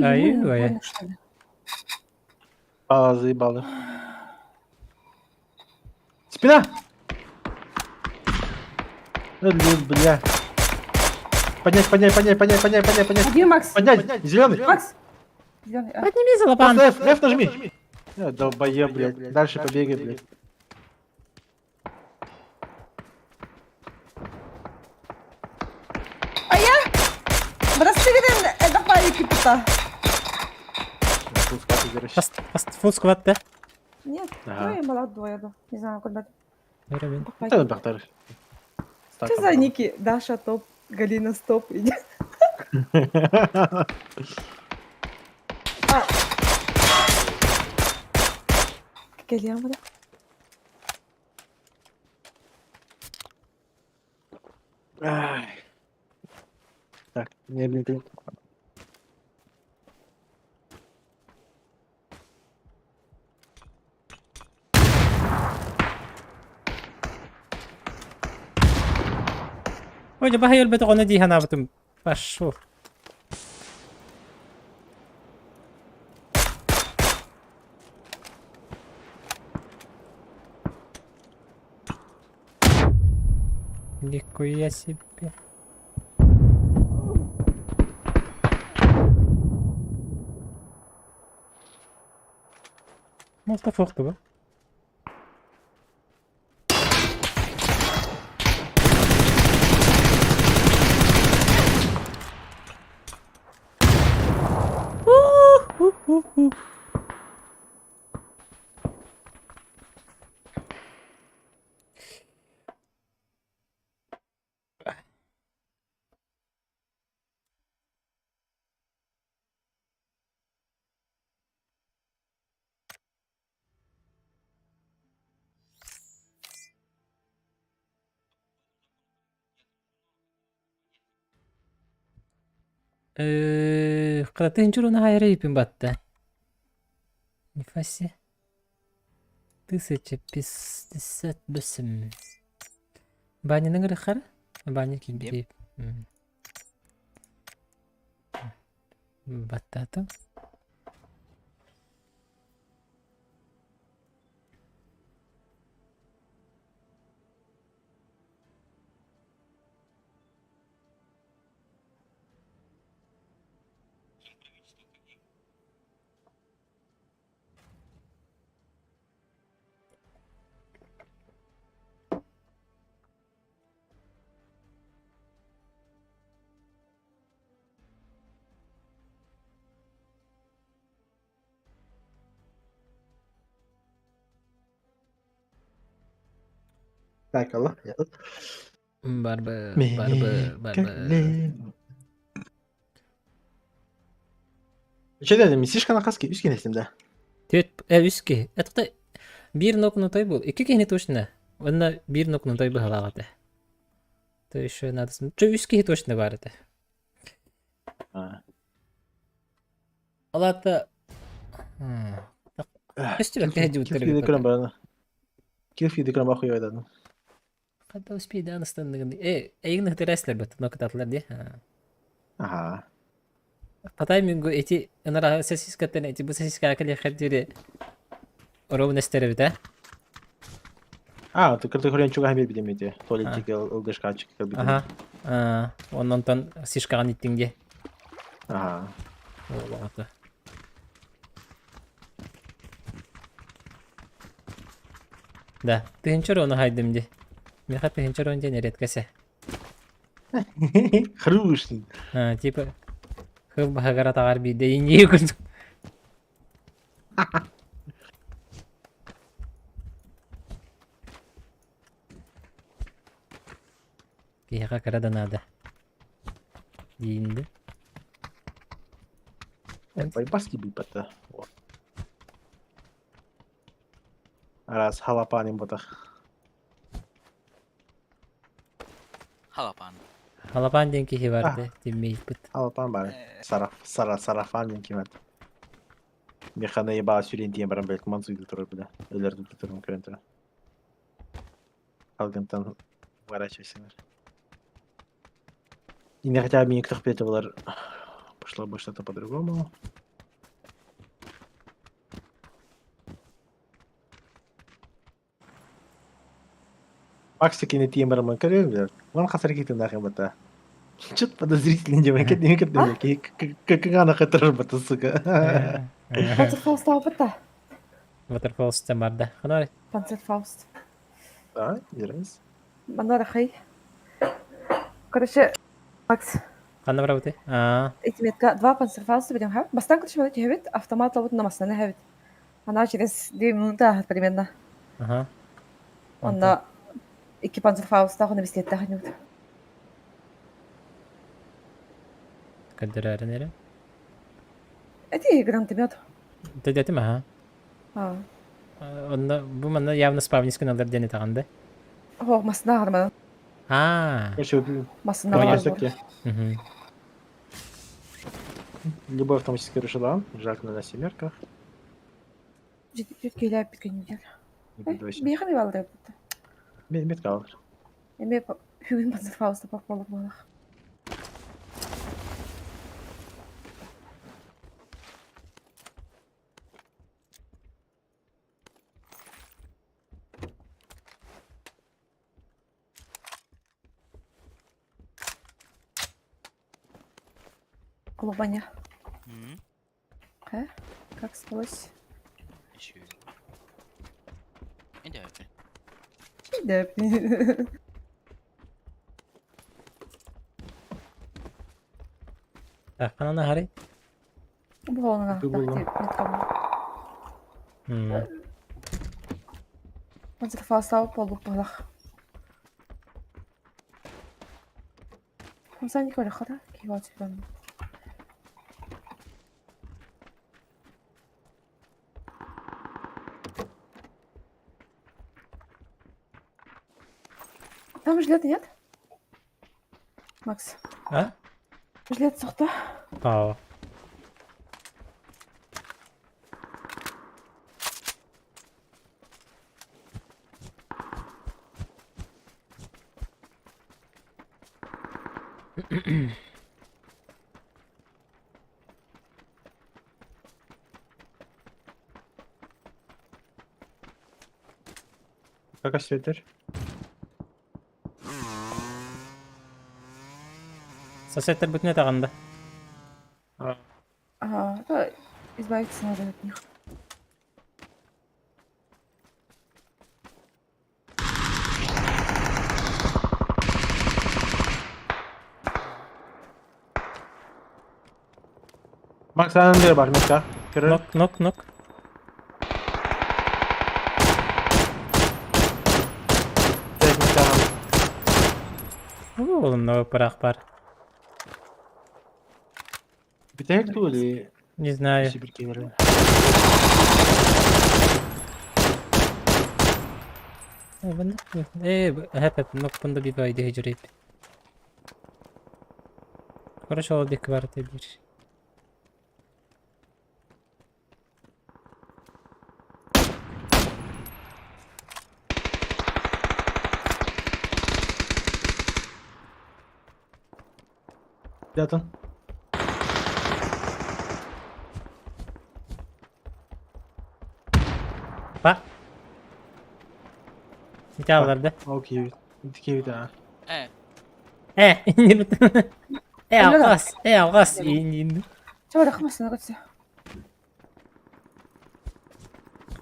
Ай, ой. А, заебало. Спина! Блин, бля. Поднять, поднять, поднять, поднять, поднять, поднять, поднять. Где Макс? Поднять, зеленый. Макс! Зеленый, а. Подними залапан. Просто F, F нажми. Долбоеб, блядь. Дальше побегай, блядь. А я? Бырастыгынан это кипта. Тут скаты короче. Фаст, фаст, фул сквад да? Нет, Ага. трое молодой, я не знаю, куда. Верю, Да, доктор. Что за ники? Даша топ, Галина стоп. Иди. Кэлиэм бара. Ай. Так, не, блин, ты. Ой, баһай өлбөтө ону дии санаабытым. Пошел. Нихуя себе. Молта фортуба. У-ху-ху-ху. Кыратын чуруна хайрыйпын батта. Нифаси. 1058. Баняның ырыхар? Баня килбити. Баттатым. Так, алло, я тут. Барбы, барбы, барбы. Че дедим, сишка на каске, үскен эстим да. Төт, үске. Этқта бир нокну той был. Икки кихни точно. Онна бир нокну той быһалаҕата. То еще надо... Чө үс киһи точно бар этэ. А. Алата... Көстүбэккэ Килфиди дьубуттар көрөн барана. Килфиди көрөн бахуй айдадым. Хата успей да аныстан эйгин хытырайсылар бат, нокататлар ди. Ага. По таймингу эти ынара сосискаттан эти бу сосиска кали хадири ровно стеребит, а? А, ты кырты хөрен чуга хамир бидем эти. Туалеттеги ылдышка ачык бидем. Ага. Оннонтон сишкаган иттиңге. Ага. Олоҕото. Да, тыһынчар ону хайдым ди. Меха тыһынчар он диэн редкосе. Хрушный. А, типа хыл баһагара таҕар биирдэ иннии курдук. Киһиэхэ кыра да наада. Диинди. Байбаски бипата. Раз халапаним ботах. Халапан. Халапан диэн киһи бар дии, тиммииппит. Халапан бар. Сараф, сара, сарафан кимет. Механа ебаа сүрэн тиийэн баран блядь мансуйда турар бля. Өлөрдү турарым көрөн туран. Алгантан уворачивайся. И не хотя бы некоторых петелар пошло бы что-то по-другому. Макс кини тиийэн бараммын көрүөм дьэ. Уон хас эрэ киһи бата. Чуть подозрительный диэн кэт кэт киһи кыкыгаана кытырар бата сука. Панцерфауст албыта. Waterfalls барда. Ханар. Панцерфауст. Да, раз. Манна рахай. Короче, Макс, Ханна барабыты? Аа. эти метка два панцерфауста берем, ха? Бастан, короче, мана түһэбит, автомат лабыт намасына хэбит. Она через 2 минуты ааһат примерно. Ага. Онно икки панцерфауста оны бистиэттээх ньут. Кадырарын эрэ. Эти гранатомет. Дедетим аха. А. Онно бу манна явно спавнискын алар диэн этаҕын да? О, масына гарман. Аа. Короче, Масына Понял. бар. Мгм. Любой автоматический решила, желательно на семерках. Жит келеп биткеннер. Двойся. Бихами балды. Метка алар. Эме бүгүн панцерфауста бак болуп малах. Колобаня. М, Э? Как спалось? Еще. Идеально. Да. Так, ханана хари. Буолна. Буолла. М. Панцерфауста болуп малах. Хамсани көрөхөрө кийбач бан. Там жилета нет? Макс, А? жилет сохта. Аа. Как осветер? Сосеттер бүтүн этаҕын да? Ага, да, избавиться надо от них. Макс анан бар метка. Көрөр. Нок, нок, нок. Метка. Оолум, пырах бар. Битек или Не знаю. Сибирь Э, хеп, нок пында би байды хежуреп. Хорошо, ол бек бар бир. Ятын. Ба. Ити аллар да. Окей. Ити да. Э, Э, иннин. Э, алгас. Э, алгас. Иннин. Чего рахмасына көтсө?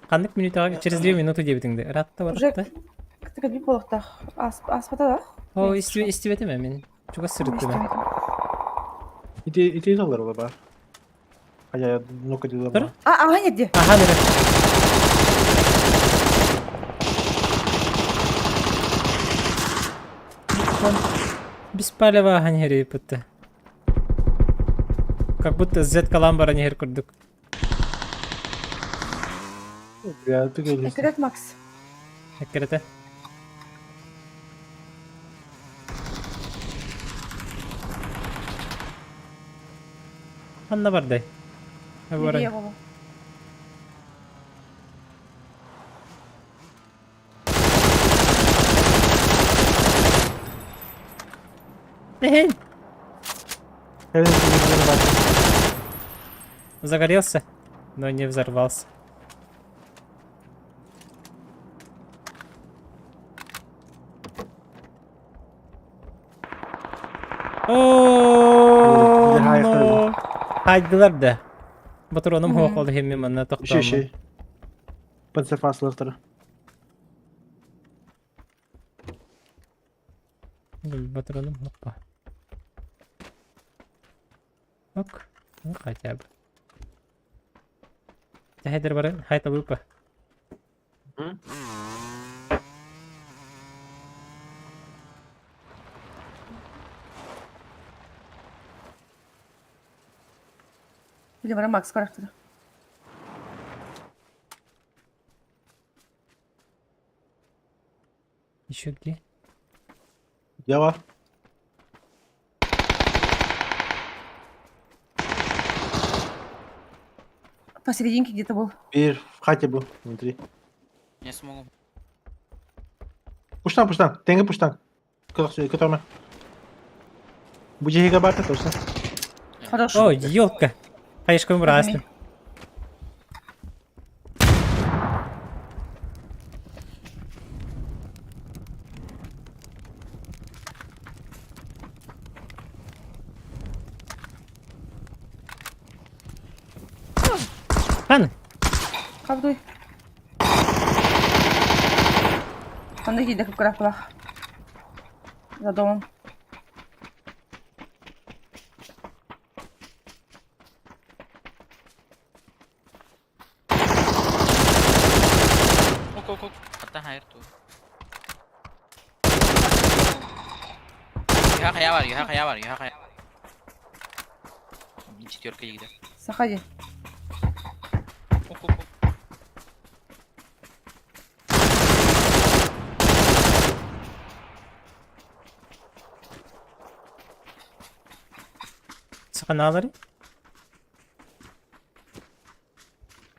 Каннык минутага через 2 минуты дебитиңде. Ратта Уже баратта. Кытык би болуктах. Ас аспата да? О, исти истибетеме мен. Чуга сырыттым. Ити ити алар бар. А я ну-ка дела. Тұр? А, ага, нет, где? Аха, бері. Беспалево ханьери пытты. Как будто Z каламбара не курдук. Я ты говоришь. Экрет Макс. Эккерете. Ханна бардай. Бие болу. Эй! Загорелся, но не взорвался. О, Хайдылар да. Батроным хоох ол хемми манна Еще тохтооммун. еще. Панцерфаслахтара. Батроным хоппа. Ок. Ну хотя бы. Хайдер бары, хайта лупа. Или бара Макс характера. Еще где? Дела. Посерединке где-то был. Бир в хате был внутри. Не смогу. Пуштан, пуштан. Тенге пуштан. Которым. Буди гигабайта точно. Хорош. О, елка! Хаешком разным. Хан! Хавдуй. Онно киирдэ кып-кыраах За домом. Ок, ок, ок. Хатта хайыр ту. Юха хая бар, юха хая бар, юха хая. Четверка егде. Заходи. Ок, ок, ок. Саханалары?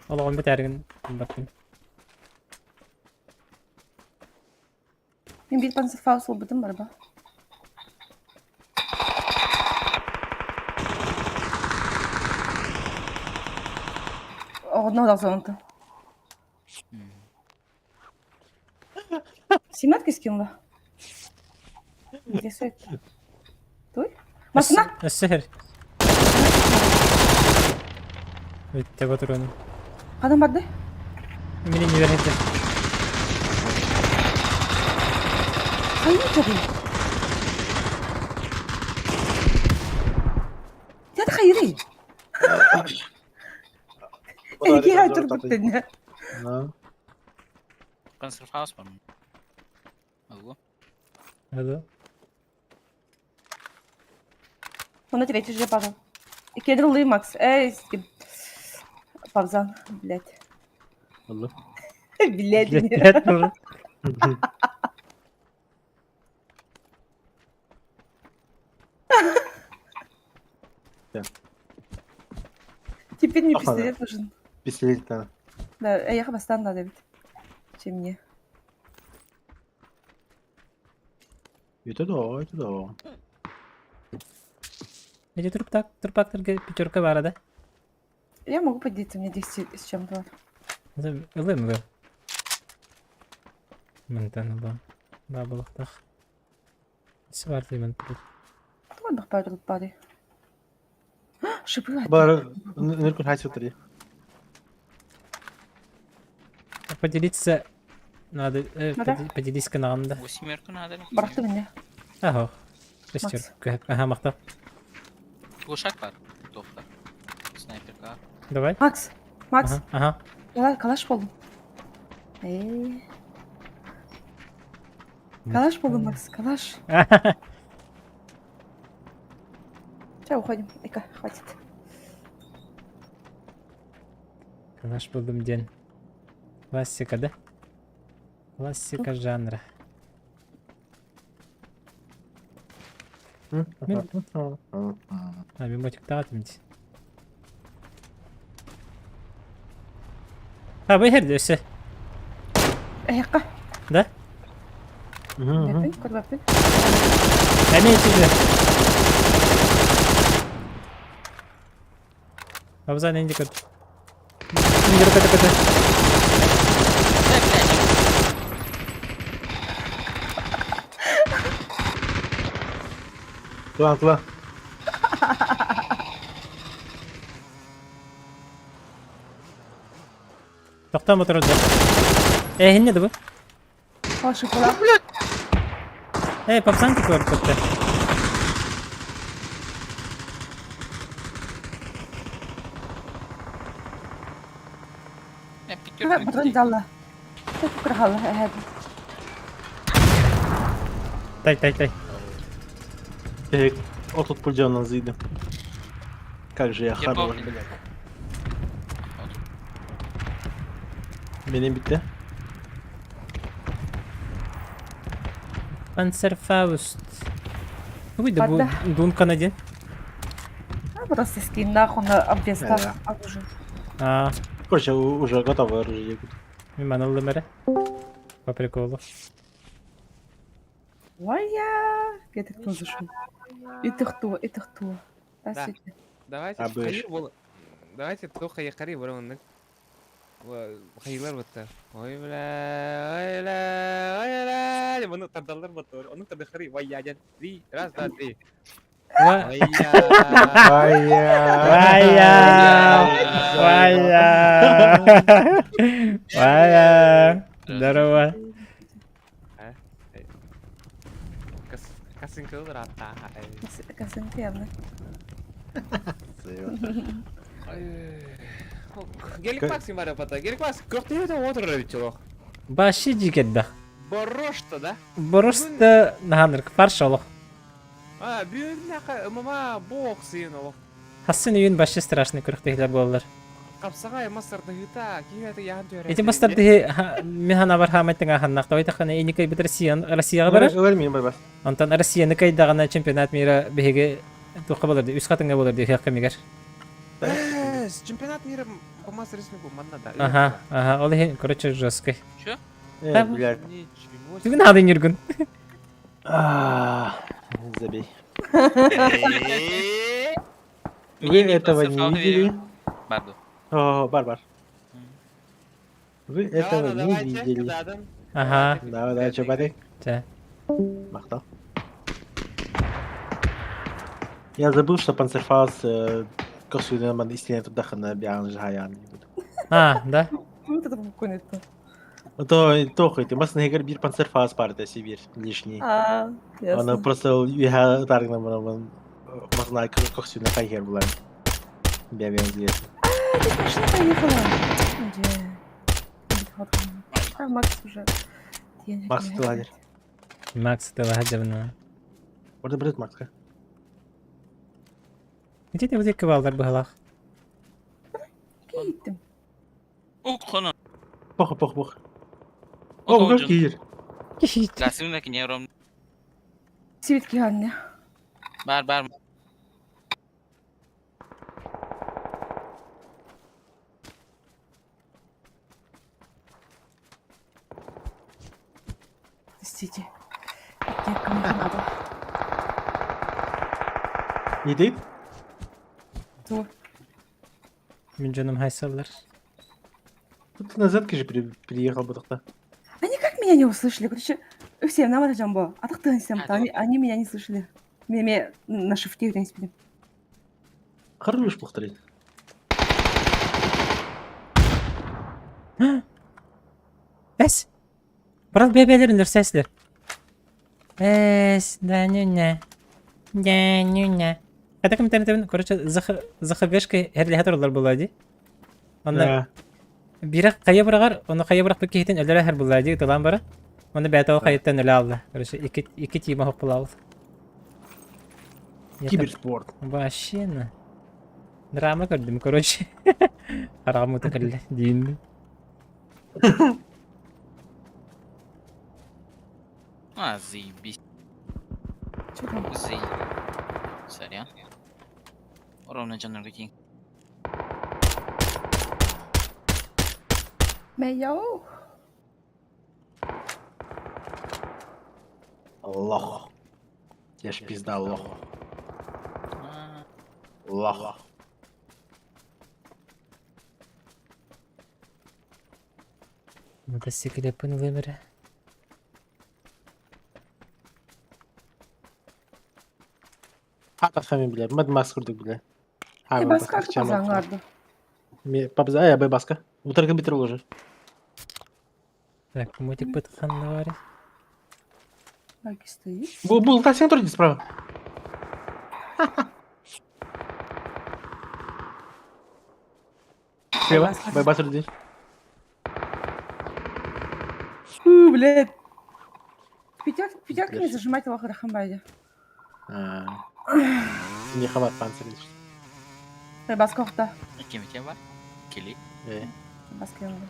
Олоҕун бүтэргин баттым. Мин биир панцерфаус ылбытым барба. Оҕонно одалсанты. Семнадцать скинула. Где все это? Той? Масына! Өссө Бүттэ ботуруну. Хадан барды? Мини не верхете. Хайы чоҕуй. Дядя хайырый. Эги турбут тэнэ. Да. Консервхаус бар. Алло. Алло. Он на третий же падал. И кедрил Макс. Эй, Павзан, блядь. Алло. Блядь. Блядь, тоже. Теперь мне Ага. пистолет нужен. Пистолет надо. Да, я хабастан надо ведь. Чем мне. Это да, это да. Эти трупак, трупак пятерка бара, да? Я могу поделиться, у меня 10 с чем-то. Ылым вы. Мантан ыла. Бабылықтақ. Ісі деймін. Кто отдых тут падай? Шипы. Бар, ныркун хати утри. Поделиться надо. Надо? Поделись каналом, да. Восьмерку надо. Барахты меня. Ага. Шестерка. Ага, мақта. Глушак бар. Тоқта. Снайперка. Давай. Макс, Макс, Ага, ага. Калаш болдум. Эй. Калаш болдум, Макс, калаш. Все, уходим. Эка, хватит. Калаш болдум день. Классика, да? Классика жанра. А, мен мотик таатым ди. А, бу херде өсө. Эка. Да? Билэппин, көрбөппүн. Эмиэ итиде. Абзан инди көт. Инди көт көт. Да, блядь. Тула, тула. Тохтоо мотору да. Э, хинне да бу? О, шоколад. Э, папсан көрүп көттө. Я пятерку Батон жалла. Кырхалла, эһэби. Тай, тай, тай. Так, вот тут пульдён зайду. Как же я Я хорош, помню. блядь. Benim bitti. Панцерфауст. Выйди, бу Бада. Дункан один. А, просто скин нахуй на обвеска Да. оружие. А, Короче, уже готовое оружие. мимо номера. По приколу. Ой, я. Это кто зашел? Это кто? Это кто? Да. Здравствуйте. Давайте Абыш. хайыр бол. Давайте тоха якари бар онны. Хайырлар бутта. Ой бля, ой бля, ой бля. Мұны тардалар бутта. Оны тарды хари. Вай я, три, раз, два, три. Ва- Ой я. Ай-я. Вая! Вая! Вая! Здорово. Касынкы рата. Косынка явно. Гелик Максим бар пата. Гелик Макс, көртеде отырыр бит чолох. Баши жигедда. Борошта да. Просто наханырк фарш олох. А, бүгүн мама бокс ен олох. Хассын үйін башы страшный күріктехлер болалар. Капсагай мастарды хыта, кийгәте яһан төре. Эти мастарды мен хана бар хамайтыңа ханнақта ойтақана эникай бит Россиян Россияға барар. Өлмейм бар. Онтон Россияны кайдағана чемпионат мира биһиги туққа болар ди, үс қатыңа болар ди хиаққа мигер. Эс, чемпионат мира по мастер-рестлингу манна да. Ага, ага, ол ихин, короче, жесткий. Чё? Э, блядь. Ничего Бүгін алдын юргін. А, Забей. себе. Вы этого не видели? Барду. О, бар-бар. Вы этого Ладно, не давайте, видели. кудадым. Ага, Давай, давай, что, парень? ча. Махтал. Я забыл, что Панцерфаус косвенно истинно туда хана биан жаян. А, да? Ну, это буквально это. А то тохай, ты масна игр бир Панцерфаус парта Сибирь лишний. А, Она ясно. просто я таргна ман масна косвенно хайхер была. Биан здесь. А, ты машина поехала. Где? А, Макс уже. Макс, ты лагерь. Макс, ты лагерь. Можно брать Макска. Где ты вот кывалдар быһалах? Киттим. Ук, хоно. Похуй, похуй, похуй. О, О, как кир. Ласымна кинером. Сибитки Ганна. Бар, бар. Простите. Я кому надо. Не ты? Ту. Мин жаным хайсаллар. Тут ты на зетке же приехал бы тогда. Они как меня не услышали? Короче, все, нам это джамбо. А так ты А, они, они меня не слышали. Меня на шифте не спили. Хорош повторить. Эс! Брат бебелерин сәслер. Эс, да не не. Не не не. Это комментарий, короче, за ХГшкой херлихатор була ди. Онна бирак кая бырагар, оны кая бырак бит өлөрө хер була ди, тылан бара. Оны бәтә ол кайттан өлө алды. Короче, ике ике тима хоп була алды. Киберспорт. Вообще на. Драма көрдүм, короче. Харам утыкылы дин. А, заебись. Чё там? Заебись. Сорян. Ровно жанрга тиң. Мэйоу. Лох. Я ж пизда лох. А, Лох. Мотоциклеппин выбере. Хата хами, бля. Мад Макс курдук, бля. Э, баска пазаңарды. Папза, а, я баска. Утыргын битер уже. Так, мотик бытхан бар. Баги стоит. Бул, бул, та сен турди справа. Слева, байбас турди. Фу, блядь. Пятерки не зажимать лох рахамбайди. Не хабар панцирь. Баска охта. Ким ким бар? Кили. Баска yandı.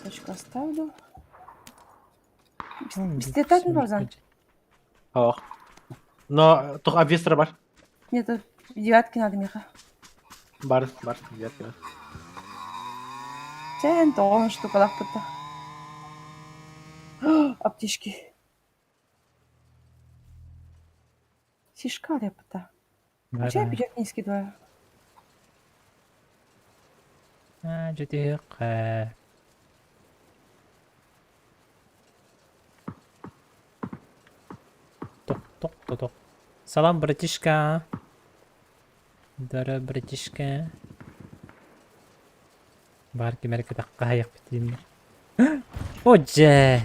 Точку оставлю. Пистолет базан? Ох. Но тух обвестр бар. Нет, тут девятки надо, Миха. Бар, бар, девятки бар. Сен тоғын штука лақпытта. Аптечки. Сишка репта. А че я пятерки не скидываю? Жүтү Ток, ток, ток, ток. Салам, братишка. Дара, братишка. Бар кимерке такка битин. Оже!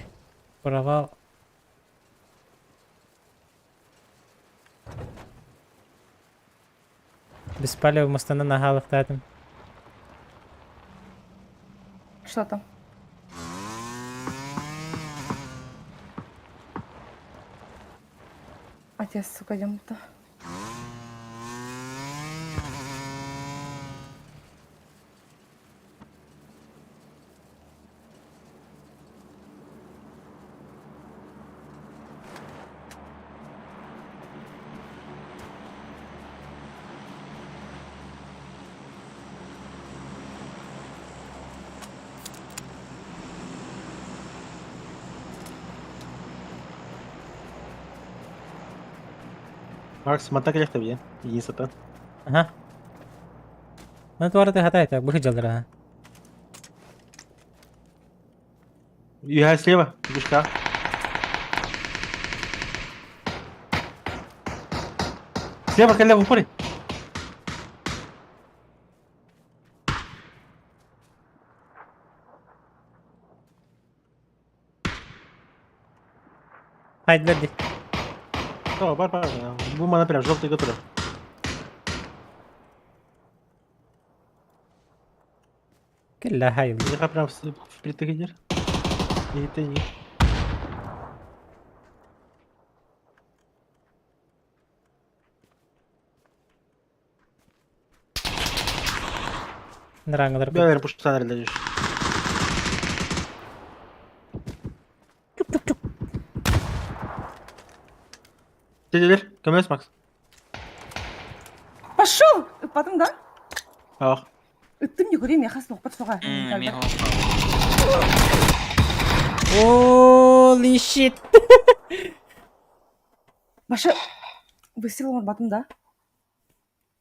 Провал. Беспалево мостана нагалыктадым. Что там? Отец, сука, идем-то. Макс, манта келехте бе. Единството. Ага. Ну, туараты хатайта, бухи жалдыра. Я слева, движка. Слева, коля, в упоре. Хайдлер ди. О, бар, бар. Бу мана прям желтый готовый. Килля хайл. Леха прям впритык идет. И ты не. Нраңылар. Бәлер пуштан әлдә. Деділер, көмес Макс. Пошел! Потом, да? Ах. Ыттым не көрем, я хас оқпат соға. Мен Holy shit. Башы выстрел батым да?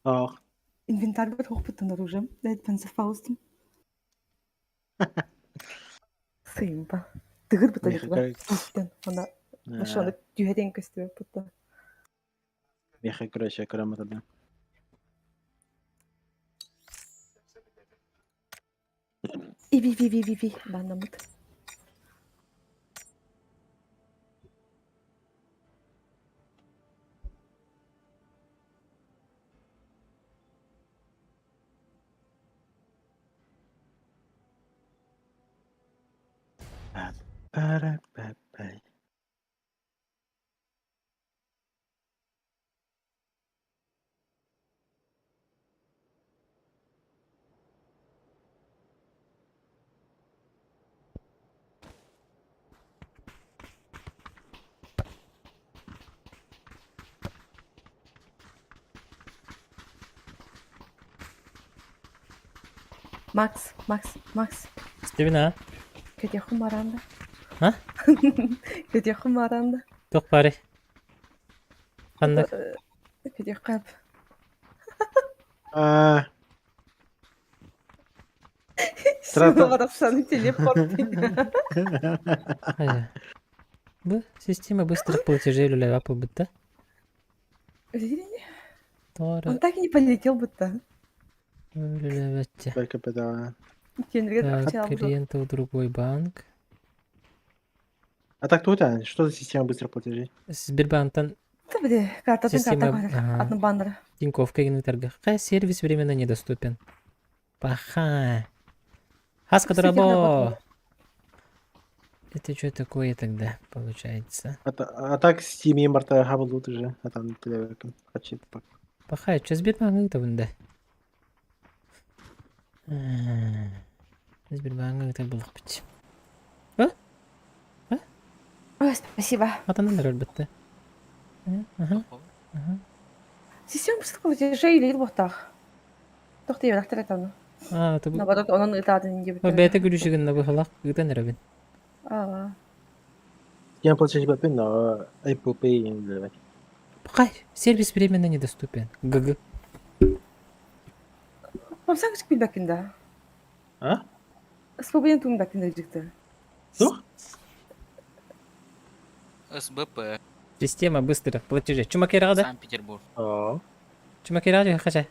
Ах. Инвентарь бит оқпыттан оружием. Дәйт панцерфаустым. Сыймба. Тыгыр бит әлі. Ана башы аны түйеден көстү бутта. Меха, короче, көрөм тогда. И ви ви ви ви ви банамыт. Пара-па-па. Макс, Макс, Макс. Стивен, а? Кэтиэххин бараан да. А? Кэтиэххин бараан да. Туох баарый? Ханнык? Кэтиэххэ А, Силаҕа тахсан телепорт. Хайа. Бу система быстрых платежей үлэлээбэт буолбут да? Тоҕо Он так и не полетел будто. үлэлээбэт Только да. Так, клиентов другой банк. А так кто это? Что за система быстрых платежей? Сбербанктан Да, бля, картатын Система, карта ага. атын баннер. Тиньковка ыытарга. Хай сервис временно недоступен. Паха. Хаска Кстати, дорабо. работала. Это что такое тогда получается? А так Steam импорта хабалут уже. А там хочу. Паха, что Сбербанк ыытабын да? Сбербанк ыытар буолуохпут. Ой, спасибо. Атанан эрэр бытты. Ага, ага. Система быстрых платежей или буохтаах. Тох диэбэтэхтэр этэ ону. А, это бу... Наоборот, онон ыытаатын диэбиттэр. Бэйэтэ күлүчүгүн быһалаах ыытан эрэбин. Аа. Система платежей бапин, но Apple Pay не блядь. Пахай, сервис временно недоступен. ГГ. Хамсаң кычык билбэккин да. А? Спобуйан туун бэккин да дьикти. Сух? СБП. Система быстрых платежей. Чумакерага да? Санкт-Петербург. О. Чумакерага хача.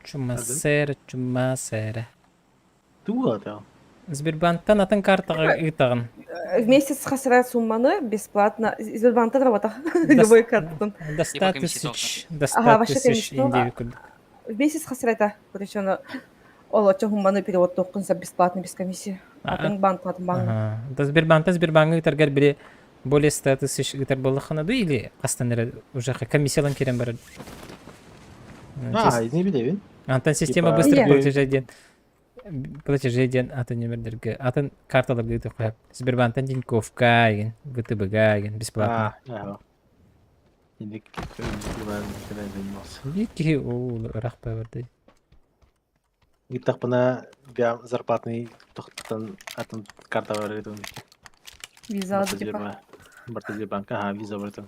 Чумасера, чумасера. Тула там. Сбербанктан атын картаҕа ыытаҕын. В месяц хасара сумманы бесплатно. Сбербанктан работа. Любой картон. До 100 Типа комиссия тысяч, до 100 Ага, вообще тысяч комиссия. индеви курдук. В месяц хасарата. Короче, ол очо сумманы перевод тоққунса бесплатно без комиссии. Атын банк, атын банк. Ага. Да Сбербанктан Сбербанкы ыытаргар били более 100 тысяч ыытар буоллаххына дуу или хастан эрэ уже комиссиялан киирэн барар. А, не билебин. Антон система Типа- быстрых Или- платежей диэн платежей диэн атын нөмердерге атын карталарга ыытыахха Сбербанктан Тиньковка игин ВТБга игин бесплатно. А, ага. Или никогда не занимался. Биир киһи уу ыраах барды. Ыыттахпына бэйэм зарплатный тохтон атын карта бар этим. Виза типа. Барта ага, виза бар этим.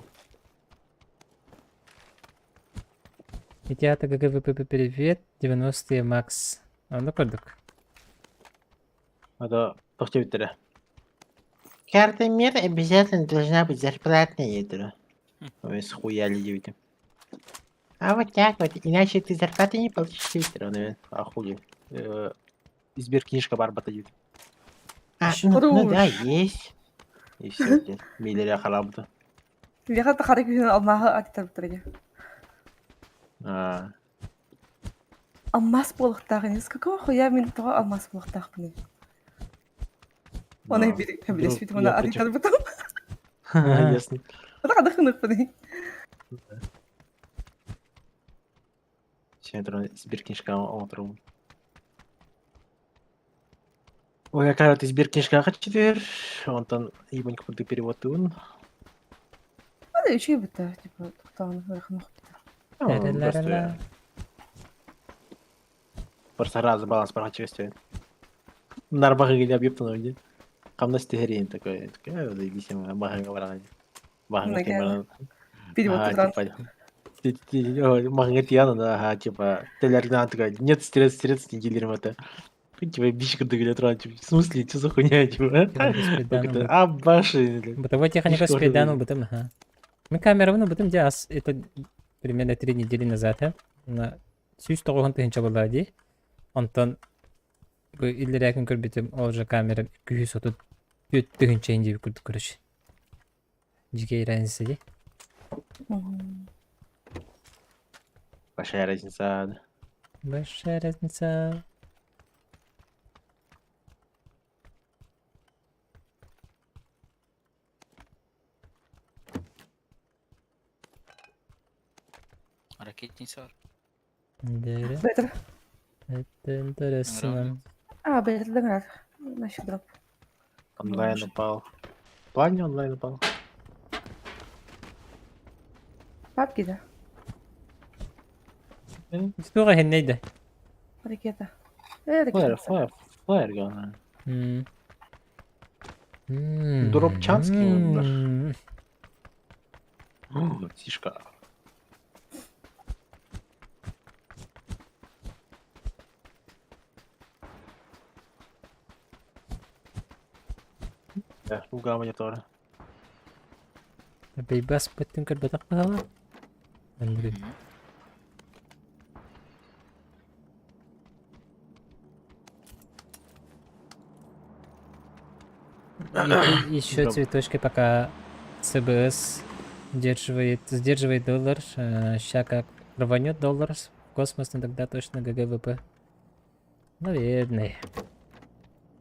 Итята ГГВПП привет, 90-е Макс. Онно көрдүк. Это тохтебиттере. Карта мир обязательно должна быть зарплатная, это. Ой, схуяли девять. А вот так вот, иначе ты зарплаты не получишь, наверное. А хули. Сберкнижка барбата дейді. А, ну, ну да, есть. И все, Миллеря харабыта. Леха хара күнүн алмааһы атитар А, Алмаас буолуохтаах. С какого хуя мин тоҕо алмаас буолуохтаахпыный? Оны ну, билеспит я оны против. атитар Ясно. Хада хыныкпыный. Все, сберкнижка отыру. Ой, какая ты сберкнижка четвер. Онтон ебань курдук перевод туун. Аны үчүгэй бытта, типа, тохтоон Ла-ла-ла-ла. Просто сразу баланс прокачивается. Нарбаха или объект на где. Хамнас техерин такой, такой, заебись, баха баран. Баха баран. Перевод типа, Мага тияна, да, ага, типа, телерна такая, нет средств, средств, не делим это. Типа, бичка договорят, типа, в смысле, что за хуйня, типа? А, баши. Бытовой техника спидану бытым, ага. Мы камераны бытым дьэ это примерно 3 недели назад, э? На 190 тыһыынча буолла дии. Онтон бу иллэрээ күн көрбүтүм, ол же камера 234 тыһыынча диэби курдук короче. Дьикэй разница дии. Большая разница. Большая разница. Ракетница. Да, Бетер. это интересно. А, бетер дыңар. Насчет дроп. Онлайн упал. В плане онлайн упал. Папки, да? Туга хеннейде. Ракета. Э, ракета. Флэр, флэр. Флайер М. Дропчанский удар. М. Тишка. Да, уга монитора. Бейбас бөттүн көрбөтөх быһала. Андрей. Еще Дроп. цветочки пока ЦБС держивает, сдерживает доллар. Ща как рванет доллар в космос, ну тогда точно ГГВП. Наверное.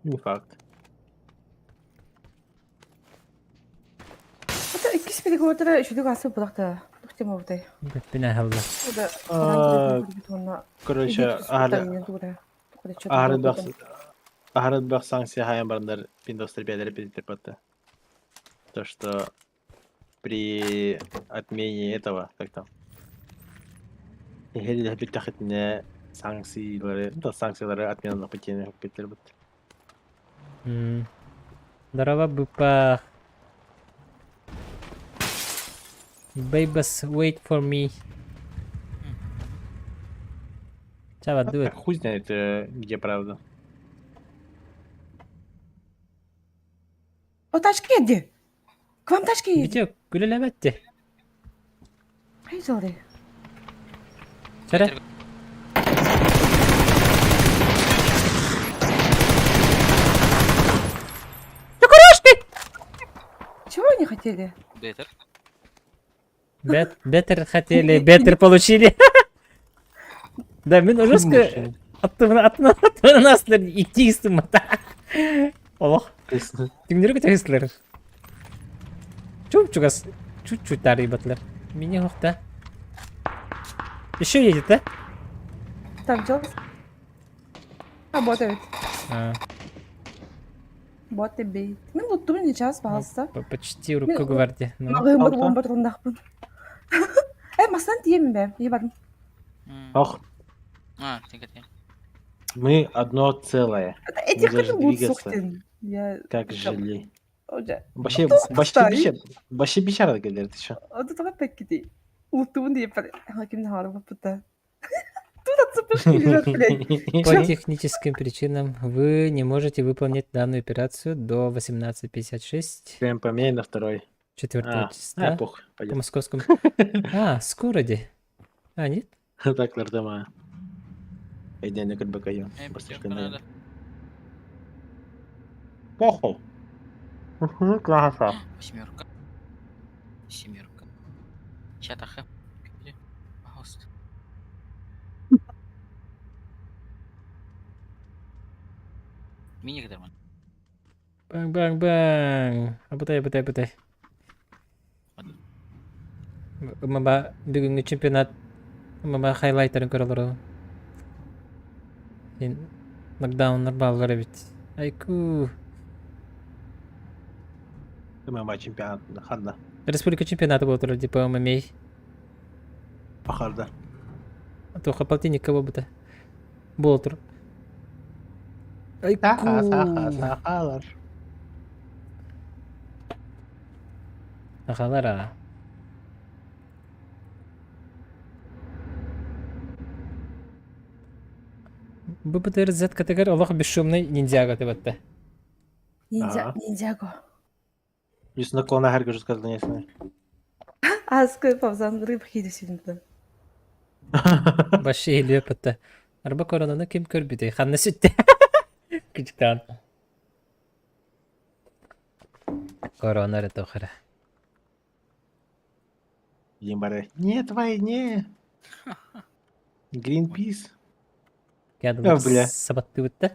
Не факт. Это иккис переговордара үчүгэй асы булакта. Тохтем обутай. Бүппүнэ халла. А, Короче, Ахары бах санкция хайан барандар Windows бәлері педиттер батты. То, что при отмене этого, как там, Ехели санкциялары, да, санкциялары отмена путене педиттер батты. Здорово, бупах. Бейбас, wait for me. Чава, do it. Хуй знает, где правда. О, тачки где? К вам тачки едет. Где? Күлеләбәтте. Ай, жолды. Чара. Чего они хотели? Бетер. Бетер хотели, бетер получили. Да, мен жестко аттына наслар идти мата. Ох, тиңнер көтәгезләр. Чуп-чугас, чуть-чуть тары батлар. Меня хохта. Еще едет, да? Там чел работает. А, Боты бейт. Мен луттум не час, пожалуйста. почти рука гвардии. Ну, Мағым бір Алта. он бір ондақпын. Э, мастан тиемін бе? Не бардым. Ох, А, тенге тенге. мы одно целое, Этих даже хочу лут двигаться. суқтен. Я... как жили. Ожа. Вообще, Кто вообще, стоит? вообще, вообще бешара говорит еще. Ода тоға пәк кетей. Луттумун деп бір. Хакимді харып бұта. Тут отцепышки лежат, блядь. По техническим причинам вы не можете выполнить данную операцию до 18:56 Прям поменяй на второй. 4 А, числа а, пох, по пойдет. московскому. А, скоро де. А, нет? Так, лардама. Иди на курбакаю. Э, Просто пятерка надо. Похуй. Класса. Восьмерка. Семерка. Чатаха. Где? Пожалуйста. Миник дарман. Бang-бang-бang. Абытай, абытай, абытай. Маба бүгүнкү чемпионат маба хайлайттарын көрө олору. Син нокдауннар баллар эбит. Айку. ММА чемпионат. Харда. Республика чемпионата болот типа ММА. Пахарда. Тоха полтинник бута. Болотур. Айку. Саха, саха, сахалар. Сахалар а. БПТРЗ категория Аллах бесшумный ниндзяго деп атты. Ниндзя, Ага. ниндзяго. Плюс наклона харга же сказал, не знаю. Азкы павзан рыб хиди сюнді. Башы елеп атты. Арба коронаны ким көрбүдей? Ханна сүтте. Күчтан. Корона ретохара. Ебары. Нет войне. Гринпис. Кәдімгі бля. сабатты бітті.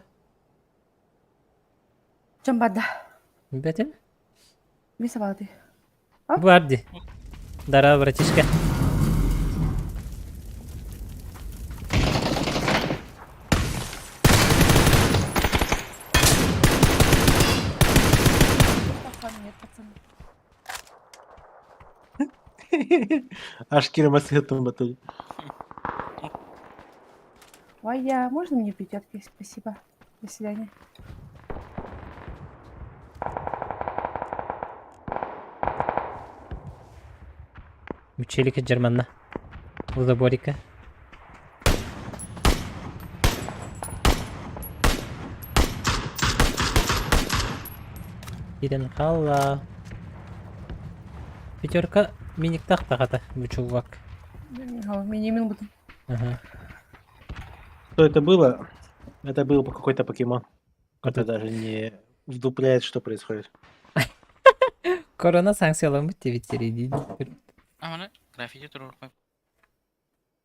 Жамбада. Бәтем? Мен сабады. Барди. Здорово, братишка. Нет, пацаны. Аж Кира Масхетом батыл. Вая, можно мне пятерки? Спасибо. До свидания. Училика Джерманна. У заборика. Киирэн хаалла. Пятерка миниктах тахата бу чувак. Минимин бутун. Ага. Что это было? Это был какой-то покемон. Это даже не вдупляет, что происходит. Корона санкцияламмыт диэбиттэрий дии. А, маны граффити туруорпай.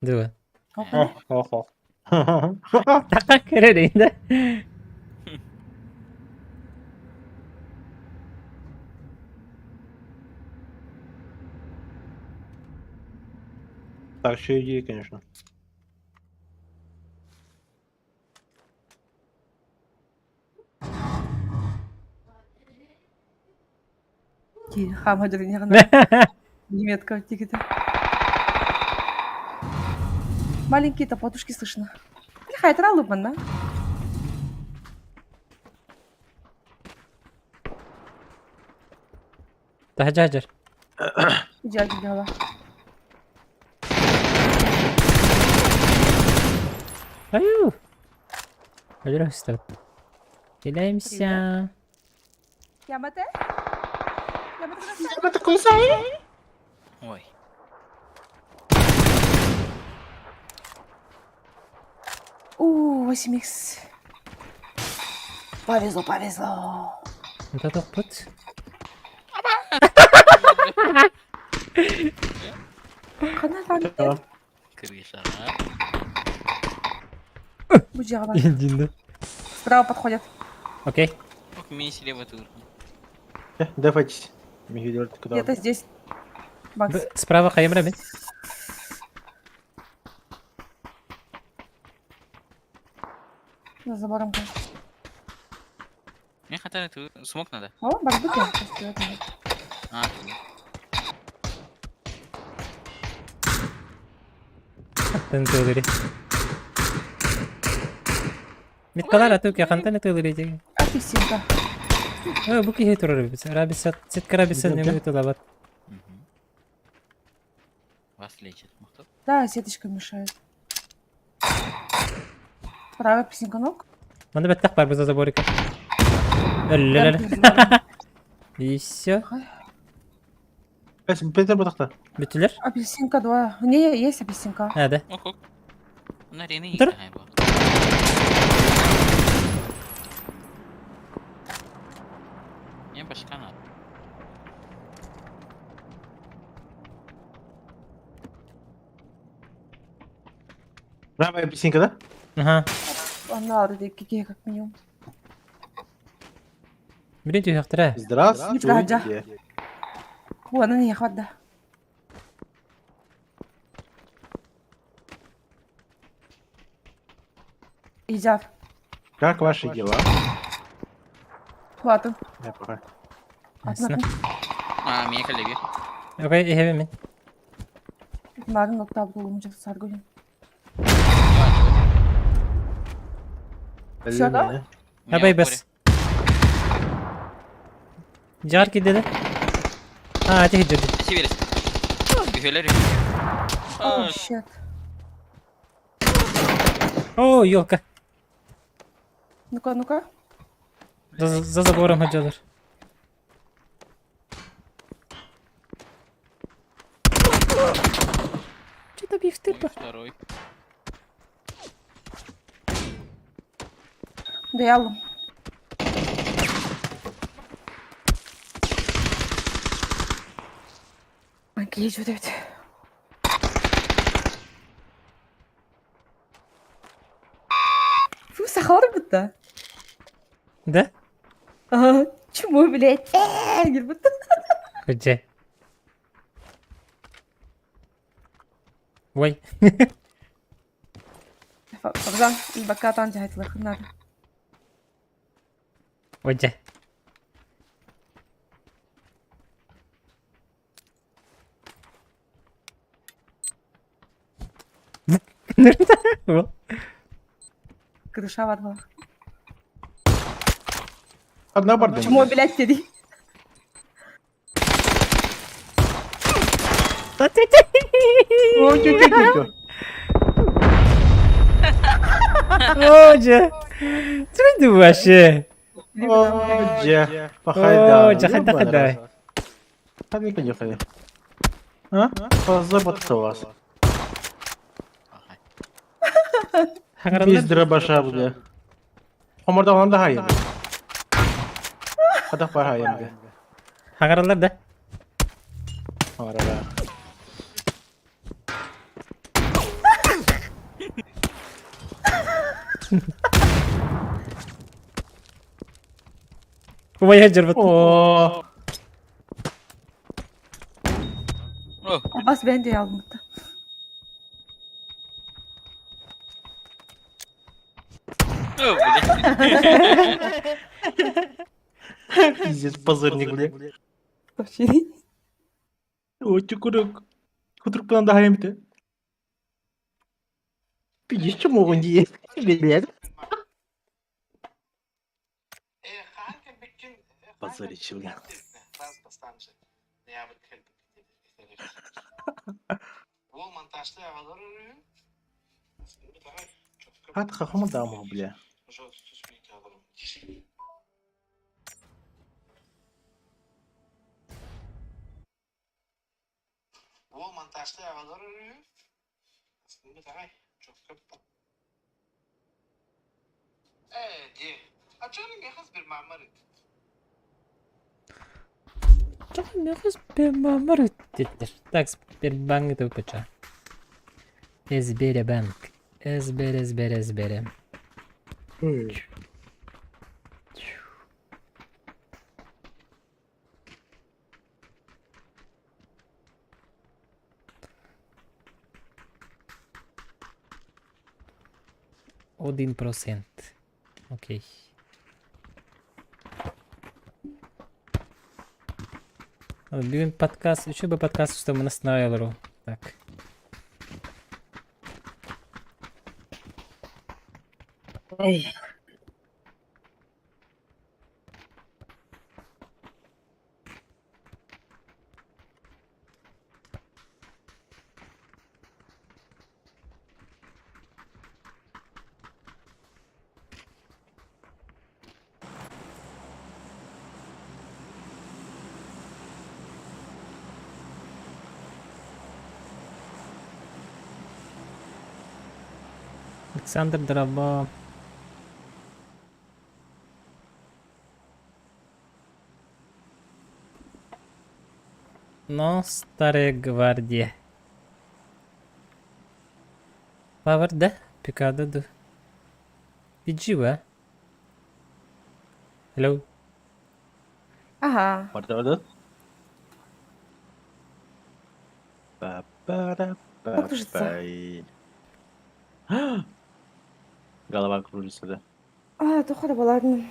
Дуо. Ох-ох. Таха көрөрүй да. Так, еще идея, конечно. Хаама дьөрүнэҕинэ неметка тикити. Маленькие топотушки слышно. Хайтрал да? Таһа Дядя Аю! Өлөрөстөр. Килемся. Ямате? Ямате Ой. У, 8х. Повезло, повезло. Это тохпут. Хана там. Крыша. Будь Индинде. Справа подходят. Окей. Ох, мини в эту. Давайте. Мигель, ты куда? Где-то здесь. Макс. Справа хайым рабит. За забором. Мне хватает, смог надо. О, барбуки. А, Тын тылыри. Миткалар ату ке хантан тылыри диги. Апельсинка. Э, бу кихи турар бит. Рабиса, сетка рабиса не будет тулабат. Вас лечит. Махтат. Да, сеточка мешает. Правая апельсинка ног. Манда беттах бар за заборика. Өллөлө. И все. Петр бутакта. Бүтүлөр. Апельсинка два. Не, есть апельсинка. А, да. Ох, ох. На арене Дыр. Мне башка надо. Правая апельсинка, да? Ага. Она вроде какие как минимум. Блин, түйөктөрө. Здравствуйте. О, она не хват, да. Идят. Как ваши дела? Хватит. Я пока. Ясно. А, меня коллеги. Окей, ихебе мен. Марын оттап булум саргулин. Всё, да? Абай бас. Жар кидеди. А, тихи жүрдү. Северис. Үхелер. О, щет. О, елка. Ну-ка, ну-ка. За, за забором хаджалар. Что-то бифтырпа. Второй. Да я лом. Окей, что это? Фу, сахар будто. Да? Ага, чему, блядь? Будто. Где? Ой. Фарзан, бакатан жайтылых надо. Ой, Крыша бар. Одна бардым. Чмо, блядь, диди. Ой, тю, тю, тю, тю. Оо, дьэ. Чүрдү вообще. О, дьэ, пахайда. Оо, дьэ, хайда хайда. Ханнык нюхай. А? Позабота у вас. Без дробаша, бля. Хомордоҕунан да хаайым. Хатах бар хаайым бля. Хаҥараллар да? Хаҥарара. Убайа дьарбат. Оо. Бас бэйэн дьэ албыта. О, блядь. Пиздец, позорник, бля. Вообще. Ой, чукурук. Кутурукпунан да хайым бите. Пиздец, чумоҕун дии. Блядь. Позорище, бля. Хат хахма дамо, бля. Так, Сбербанк это ВПЧ. Сбербанк. Сбер, Сбер, Сбер. 1%. Окей. Бүгүн подкаст, үчүгэй подкаст устамына снаайлару. Так. Эй. Александр Дроба. Но старая гвардия. Power да? Пикада ду. Биджива. Hello. Ага. Барда Па па па Кружится. Голова кружится, да. А, тоха да баладын.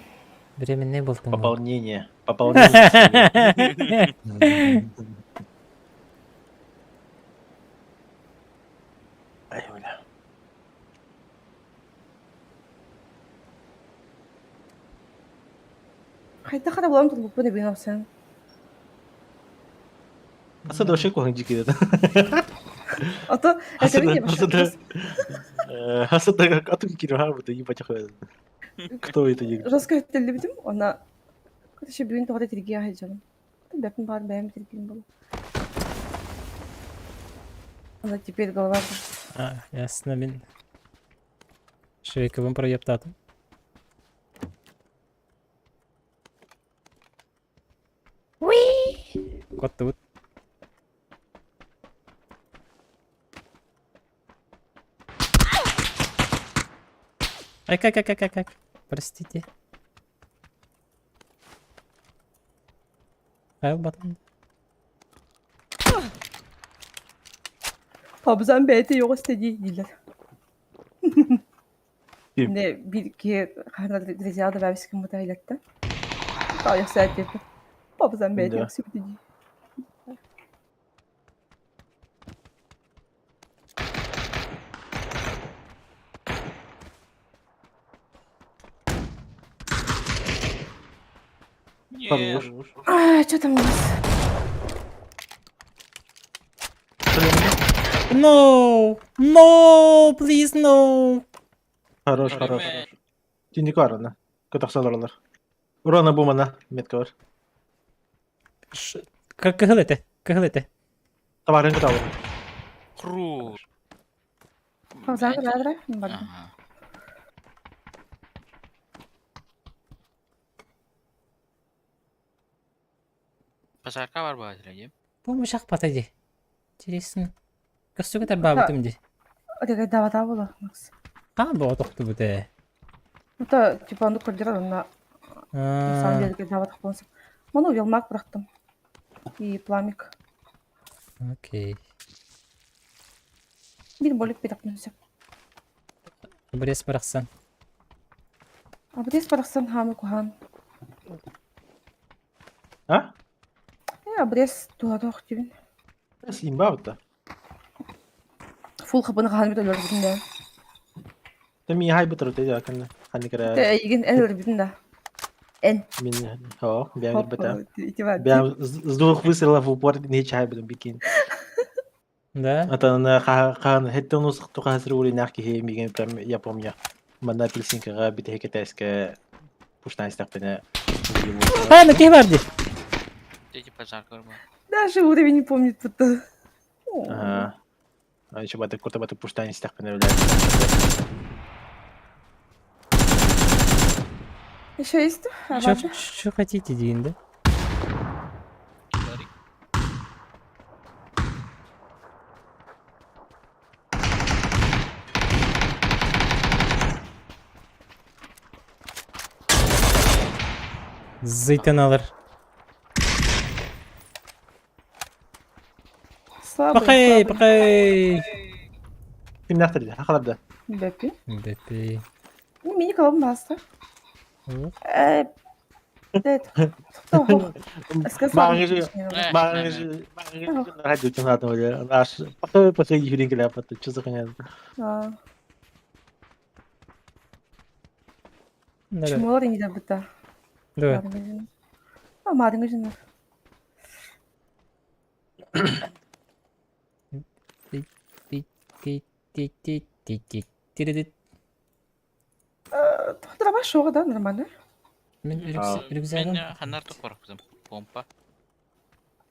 Беременный был там. Пополнение. Пополнение. Ай, бля. Хайда хара булам тут буквы не sen. Аса вообще кухня дикий, да? А то это не Аса да а ты кирха вот ебать хуй. Кто это? Жестко телебидим, она Короче, бүгүн тоҕо тиргиэ сылдьабын. Бэппин баар бэйэм тиргиим буолуо. Она теперь голова А, ясно, мин. Швейковым проептатым. Кот тут. Ай, как, как, как, как, как. Простите. Файл батон. Абзан бэйэтэ yoҕус дии дииллэр. Не биир киһи хаһан друзья добавить кыммыта илэттэ. Таайахсаат диэппит. Абзан бэйэтэ Да. yoҕус дии. Нет. А, что там у нас? No! No! Please no! Хорош, хорош. Түннүк бар онно. Көтөхсө олороллор. Урона бу манна метка бар. Кыһыл этэ, кыһыл этэ. Табарын кыталыр. Кру. Завтра, завтра. Барда. Ага. Пожарка бар баатыра дии. Бу мышах бата дии. Интересно. Көстүгө тарбаабытым дии. Рекомендовала было, Макс. Хаан боҕо тохтубут ээ. Это типа ону көрдөрөр онно на самом деле рекомендовать болсам. Ману велмак бырахтым. И пламик. Окей. Бир болик бирахтым сөп. Брес барахсан. А брес барахсан хаамы куһаан. А? Э, абрес туһатох дибин. Имба бутта. Фул хабын хаан бит өлөрбүтүн да. Та ми хай бутыр өтө акын ханны Те кара эйигин эн өлөрбүтүн да. Эн. мин хо бэм бата. Ити бар. Бэм с двух выстрелов в упор не чай бутым бикин. Да? Это на хан хеттен ус тухасыр ури нахки хе миген прям я помню. Манна апельсинкага бит хекетеске пушнай стапене. Хаан киһи бар дии. Дети пожарка бар. Даже уровень не помнит будто. Ага. А еще баты курта баты пуштани стапене блядь. Еще есть? Чё, чё хотите диин да? Ларик. Зыйтан алар. Слабый. Пахай, пахай. Ким нахтыр хахаларда. Бэпи. Бэпи. Ну, мини колом баста. Э, это. Маңыз радио тыңдадым эле. Аш пахай пахай юрин келе апаты. Чё за хуйня? Чмолар не добыта. Давай. А, мадыңы жинар. Тохтура шоға да нормально. Мен рюкзагым. Мен ханнар топорпузум. Помпа.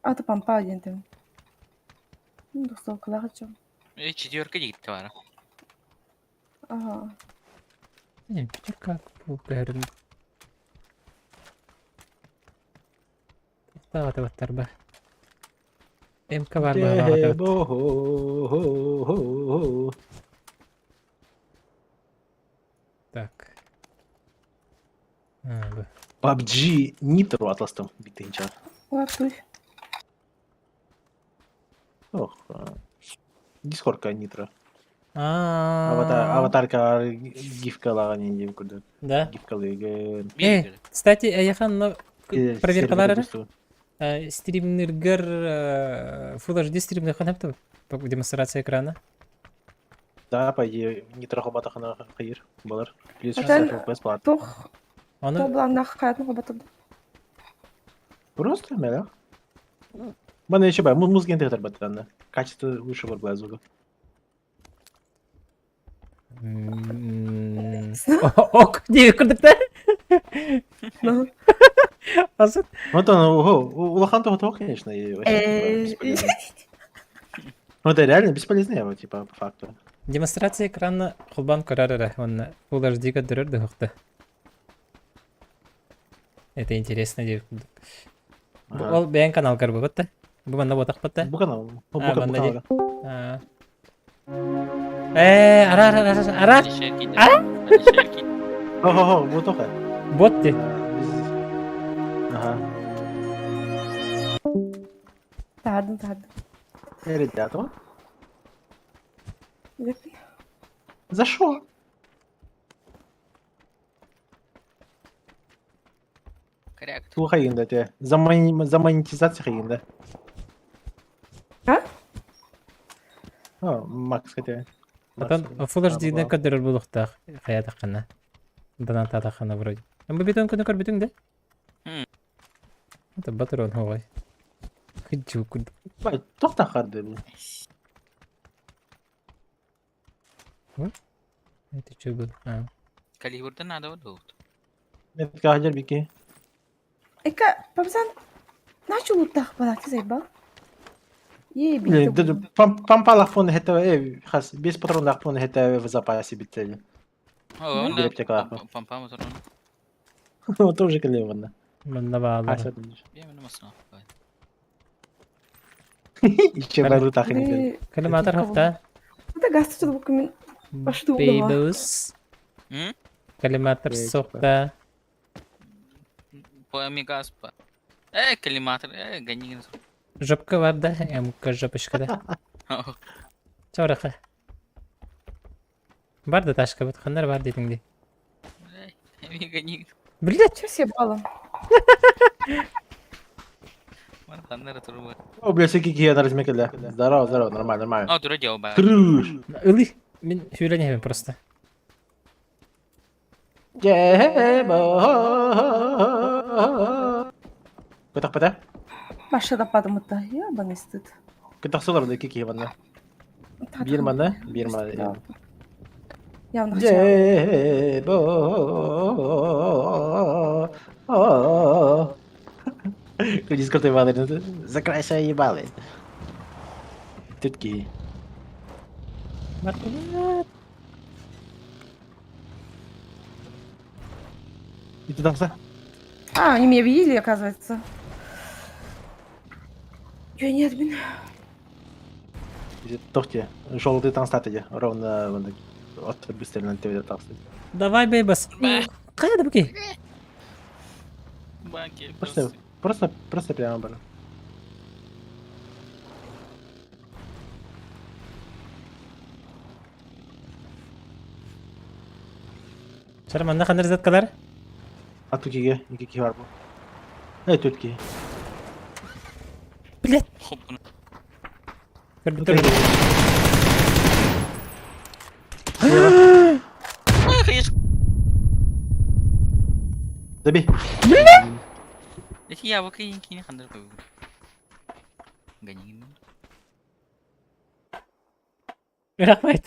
А, ты помпа один Двухстволкалаах чё. Э, четверка дигитте бара. Ага. Не, пятерка көрүм. Тоқтағаты ба. МК бар ба. Так. PUBG Nitro атластым битинча. Латуй. Ох. Дискордка Nitro. Аватар, аватарка гифкалага не деп көрдүм. Да. Гифкалыгы. Э, кстати, Аяхан, но проверкалар стримнергер Full HD стримнер ханапты демонстрация экрана. Да, по идее, Nitro хобатахана хайыр болар. Плюс 60 FPS бар. Тох. Оны Тобла хаятны хобатырды. Просто мелах. Мана еще бар, музыка интегратор батыранда. Качество лучше бар была звука. Ок, не көрдік та? Азат. Вот он, ого, улахан того, конечно, и вообще бесполезно. Ну это реально бесполезно, вот, типа, по факту. Демонстрация экрана холбан көрәрі, оны Full HD көрдірер дұқты. Это интересно деп. Ол бәйін канал көр бұғытты. Бу манна ботақ бұтты. Бу канал. Бу канал. Э, ара ара ара ара. Ара? Хо-хо-хо, бу тоқа. Бот де. Ага. Тадым, тадым. Ребята. За что? Коряк. Ту хайында те. За монетизация хайында. А? А, Макс хотя. Потом Full HD-ні көдірір бұлықтақ хаятаққана. Донататаққана вроде. Бу бетон күні көр бүтүң да? Это батырон хоҕой. Хыджу курдук. Бай, тохтан харды, бля. Это что было? А. Калибрда надо вот. Метка хадер бики. Эка, папсан, начал утах балати заебал. Ей, Блин, бит. Пампала фон это хас, без патронов фон это в запасе бители. О, Бир аптека. Пампа моторон. Вот тоже клевано. Манна баалар. Еще бару так не Калиматор хавта. Это газ тут мен Пошли угла. Бейбус. М? Калиматор Э, типа. сохта. По мегаспа. Коллиматор, гони. Жопка бар да, МК жопочка да. Чораха. Бар да ташка бит, ханнар бар дейтиңди. Гони. Блять! Че съебала? Ханнар турбо. О, бля, всякие кие на размекали. Здорово, здорово, нормально, нормально. А, дура делал, ба. Крыш. Ылы. Мен сүйлөнөмүн просто. Көтөх пата? Машина падамыта. Ебаный стыд. Көтөх сылар да кики ванна. Бир мана, бир мана. Явно хотела. Дебо. Дискорд ебалы. Закрайся ебалы. Тютки. И ты там А, они меня видели, оказывается. Я не админ. Тохте, желтый там статуя, ровно вон от быстрее на тебе там стоит. Давай, бейбас. Кайда буки? Банки. Просто, просто, просто прямо бар. Чара манна ханнар заткалар? А тут киге, iki var bu. Evet Türkiye. Блять. Хоп. Көрдүм. Забей. Эти яблоко и не ханнар кой. Гони. Рахмет.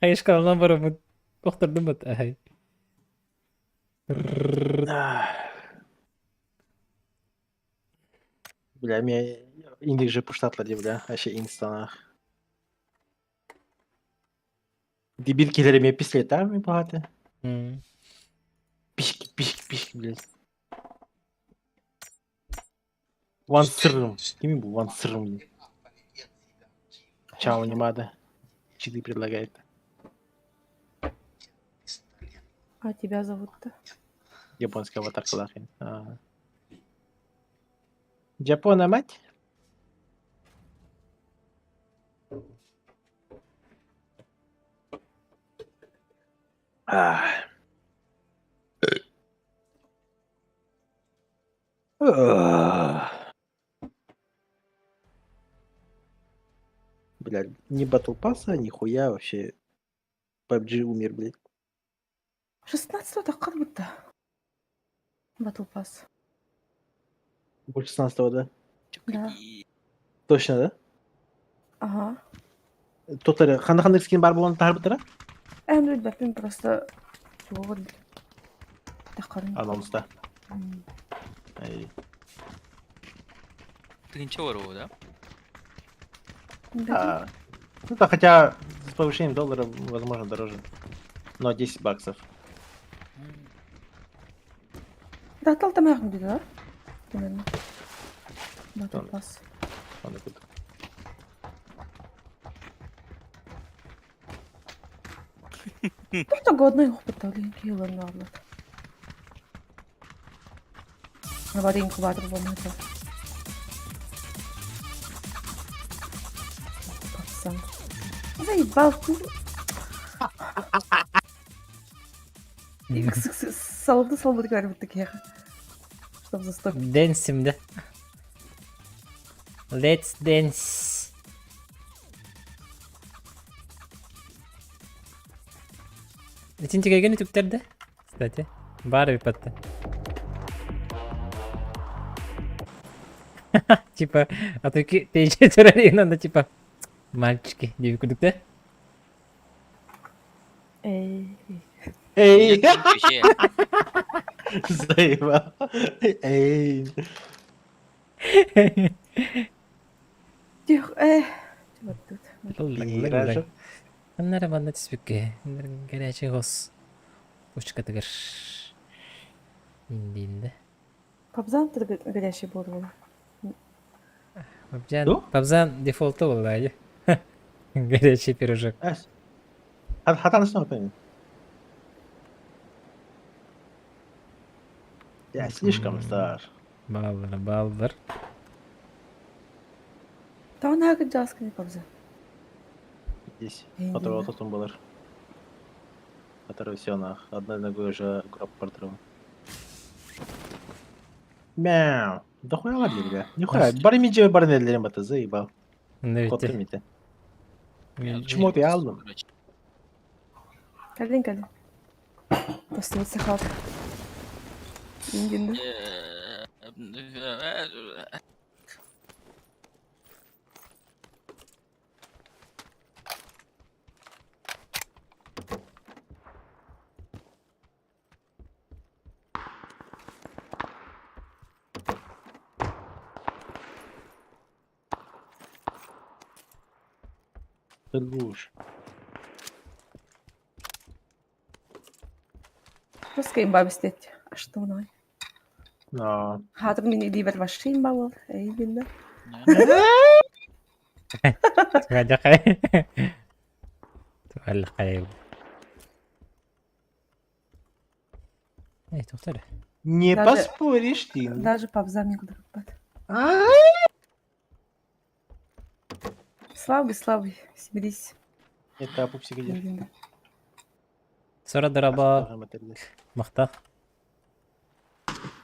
Хайышкалынан барып Охтордум бат. Ай. Бля, меня индекс же пуштатлар деп, бля, вообще инстанах. Дебил килерime пислет, а, ми багато. Пішки, пішки, пішки, блядь. Ван сырым. Кими был Ван сырым, блядь? Чао, не надо. Читы предлагает. А тебя зовут-то? Японская аватарка лахин. Ага. Япона, мать? Ах. Ах. Бля, ни батл пасса, ни хуя вообще. PUBG умер, блядь. 16 так как будто. Батл пас. Больше 16 да? Да. Точно, да? Ага. Тоттары, ханда ханда скин бар болған тахар бітіра? Эм, бәпім просто вот. Тақырын. Анонста. Ай. Ты ничего ру, да? А, Ну да, хотя с повышением доллара, возможно, дороже. Но 10 баксов. Да, тал там яғын дейді, да? Примерно. Батл Там. пас. Он тут. Тоқта годный опыт алин килын алып. Бар инкубатор болмады. Пацан. Заебал ты. Салды салды говорит такие. Чтоб застопить. Дэнсим да. Let's dance. Итинтигеген үтүктер да. Кстати, бары бипатты. Типа, а то ты надо, типа, мальчики, диэбит курдук да? Эй. Эй! Вообще. Заебал. Эй. Тихо, э. Вот тут. Пирожок. Аннара манна түспүккэ. Горячий гос. Пушкатыгар. Индинде. Пабзан горящий был. Пабзан, Ну? пабзан дефолты буолла дии. Горячий пирожок. Эс. Хатан снова понял. Я слишком стар. Баллар, баллар. Та она гаджаска не пабзан. Здесь. Индина. Которого тут он был. Который все нах. Одной ногой уже гроб портрыл. Мяу. Да хуя ладно, бля. Нихуя. Бары миджи бары недлерим бата, заебал. Онно Кот бүттэ. мите. Мен- Чмо ты алдым? Короче, Калин, калин. Постуется хат. Индинде. Луж. Просто имба бистет. А что мной? Но. Хатыр мини ливер машин бауыл. Эй, бинда. Гадякай. Туалхай. Эй, тоқтар. Не Даже- поспоришь ты. Даже пабзан не куда купать. А? Слабый, слабый. Смирись. Это пупсик где? Индинде. Сора дораба махта.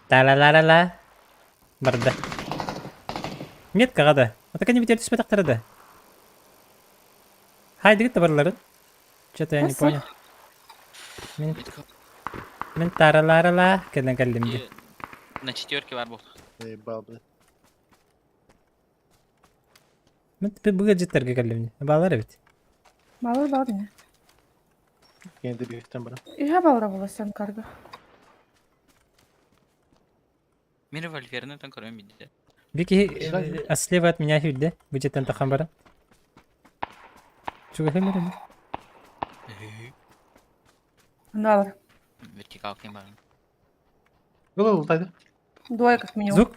Та-ла-ла-ла-ла. Барда. Нет, кагада. Атака не битер түспе тақтырды. Хай, дигит табарларын. Что-то я не Асах. понял. Мен, мен тараларала кэлэн кэллим дии. На четверке бар был. Заебал, бля. Мен бүгін життерге кэллим дии. Балар эбит. Балыр бар не? Кенде бихтен бара. Иха балра була сен карга. Мен револьверны там көрөм бидде. Бики, а слева от меня хүлде. Бу жеттен тахан бара. Чуга хэмэрэн. Балыр. Вертикалка бар. Гол тайды. Двое как минимум. Звук.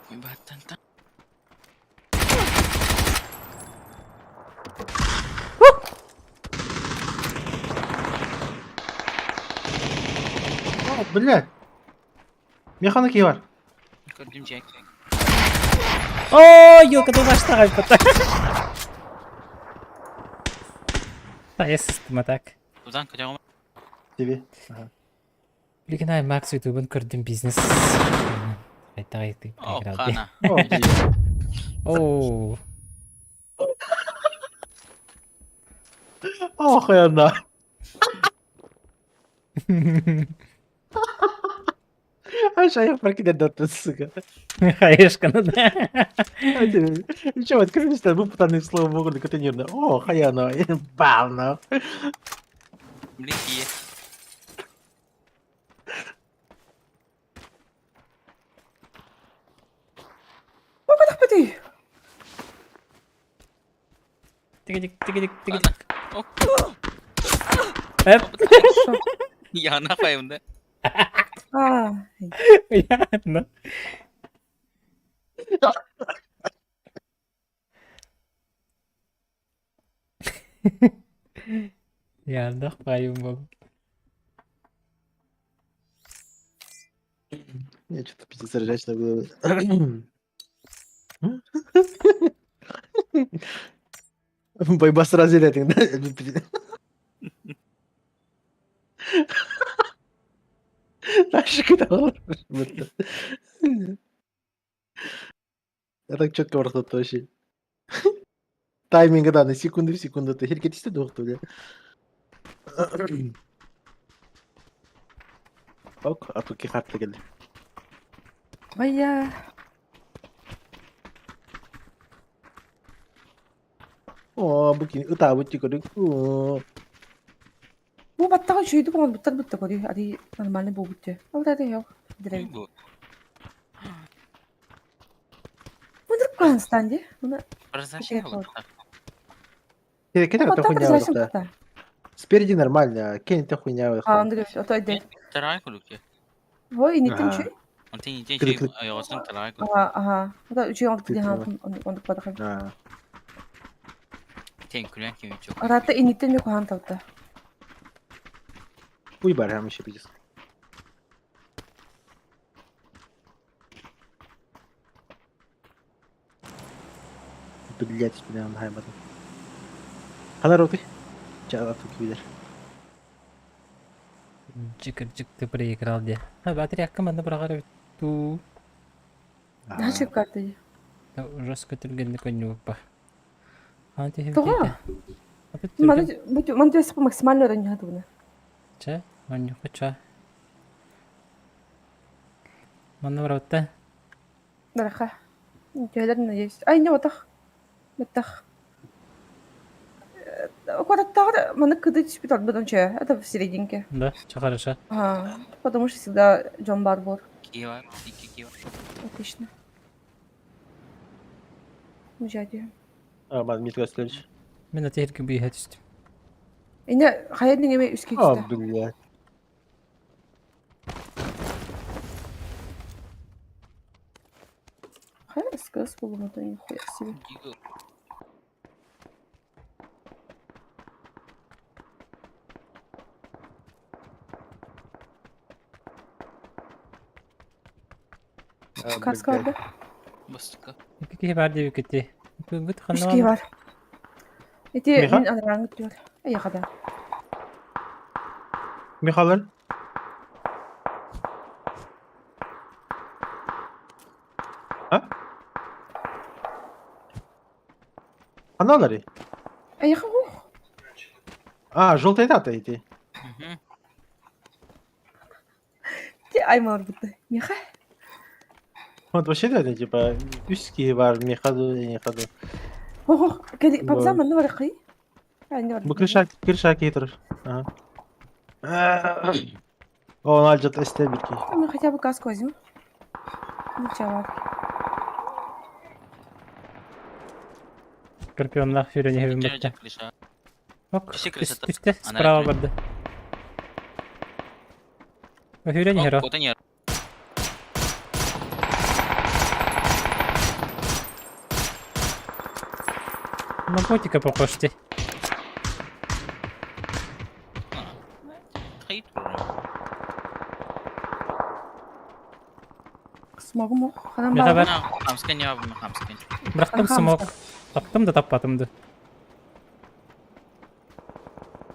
Батан О, блядь. Механики бар. Көрдүм жек. О, елка, ты баштагай бата. Та я система так. Узан көтөгөм. Тебе. Ага. Билген Макс ютубын көрдүм бизнес. Айтагай ты. О, кана. О, блядь. О, Охуенно. А я прокидать доту, сука. Хаешка, ну да. Ничего, открыли, что был пытанный слово могут контейнерно. О, хаяно, бавно. Блин, Пыти. Тик-тик, тик-тик, тик-тик. О, Эп. Яна кайымда. А, Яна. Янах пайым бол. Я что-то пиздец ржачно было. Бойба сразу этим, да? Дальше куда Я так четко просто вообще. Тайминг, да, на секунду в секунду. Ты херкетисте двух, бля. Ок, атуки карта келди. Бая. О, бу кини ытаабыт көрүк. О, Бу баттаҕа үчүгэйдик оҥорбуттар бытта көрүй, арый нормальный буолбут дии. Ол да yok. Direkt. Bu. Мындырып куһаҕан дии. Муну Прозрачный Окей, вот. Кини баттах хуйня прозрачный да. бытта. Спереди нормально, а кини хуйня А, он говорит, ото өйдөт. Тарай кулук. Ой, инитин Ага. үчүй. Онтон итин Кыды- şey кыды- айоҕоттон тарай кулук. Ага, ага. Ото үчүй оҥорбут Кыды- дии оннук бадахай. А, Тен күлэн ким çok. Араата инитин ми куһаҕан тавта. Хуй бар, еще пиздец. Блять, меня он хаймады. Хана роты. Ча атуки видер. Чик-чик ты проиграл де. А, батарея команда проигрывает. Ту. Начал карта дии. Жестко түргенник ойнууппа. Тоҕо? Маны маны төсө максимально өрөнньө тугуна. Чэ, ойнуха ча. Манна барабытта. Бараха. Төһөлөр надеюсь. Ай, не отах. Баттах. Куораттааҕар маны кыды түспүт орбутун чэ. Это в серединке. Да, чэ хорошо. Ага. Потому что всегда дьон баар буолар. Киева, икки Киева. Отлично. Мужадия. А, ман Дмитрий Васильевич. Мен атыһыргы быыһа түстүм. Ине хайа эме үскэ А, түстэ. блядь. Хайа СКС буолума нихуя себе. Гигл. А, Каска блядь. бар. Бастыка. Икки киһи баар диэбиккити. Бүгүт ханна Үскэ бар. Эти Миха? мин анарааҥҥыт түөр. Эйэхэ да. Михаил? А? Аналари? Эйэхэ ух. А, желтая дата идти. Мгм. Ти аймалар бутты. Миха. Вот вообще да, типа, үский бар, мехаду, не ходу. Ох, кэли папза Бо. манна бар кый. Ай, не бар. Бу крыша, крыша кейтер. Ага. О, он альджат СТ бирки. Ну хотя бы каску возьму. Ну чавар. Скорпионнаах сүүрэн иһэбин Икки бытта. крыша. Ок, Түстэ крыша. түстэ, Ана справа ракет. барды. Сүүрэн иһэр о. Вот они. На ботика похож ти. Хайт. Смогу мох. Ханам Миха бар. бар. Хамскан я хамскан. Бырахтым смок. Таптым да таппатым да.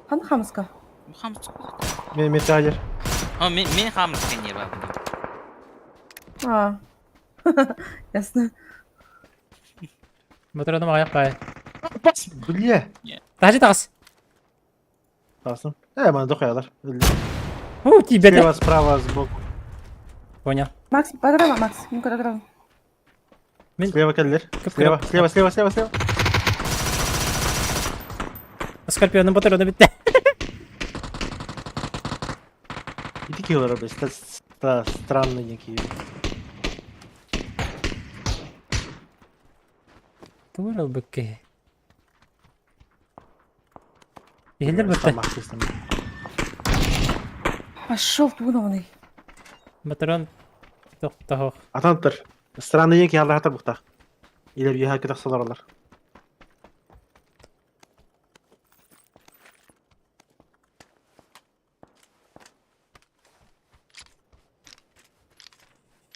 Хан хамска. Хамскан. Мен металлер. А мен мен хамскан не бар. А. Ясно. Мотородом аяк бай. Бас, бля. Тажы тағыс. Классно. Э, мана дохуялар. У, тебя да. Слева, справа, сбоку. Понял. Макс, программа, Макс. Ну программа. Мен Слева келлер. Кып Слева, слева, слева, слева, слева. Скорпионның патроны бітті. И такие блядь, странные некие. Тура быкке. Елдер бітті. Пошел тугунованный. Патрон тоқтағық. Атантыр. Странный некий аллахтар бұқтақ. Илер еха кетақ саларалар.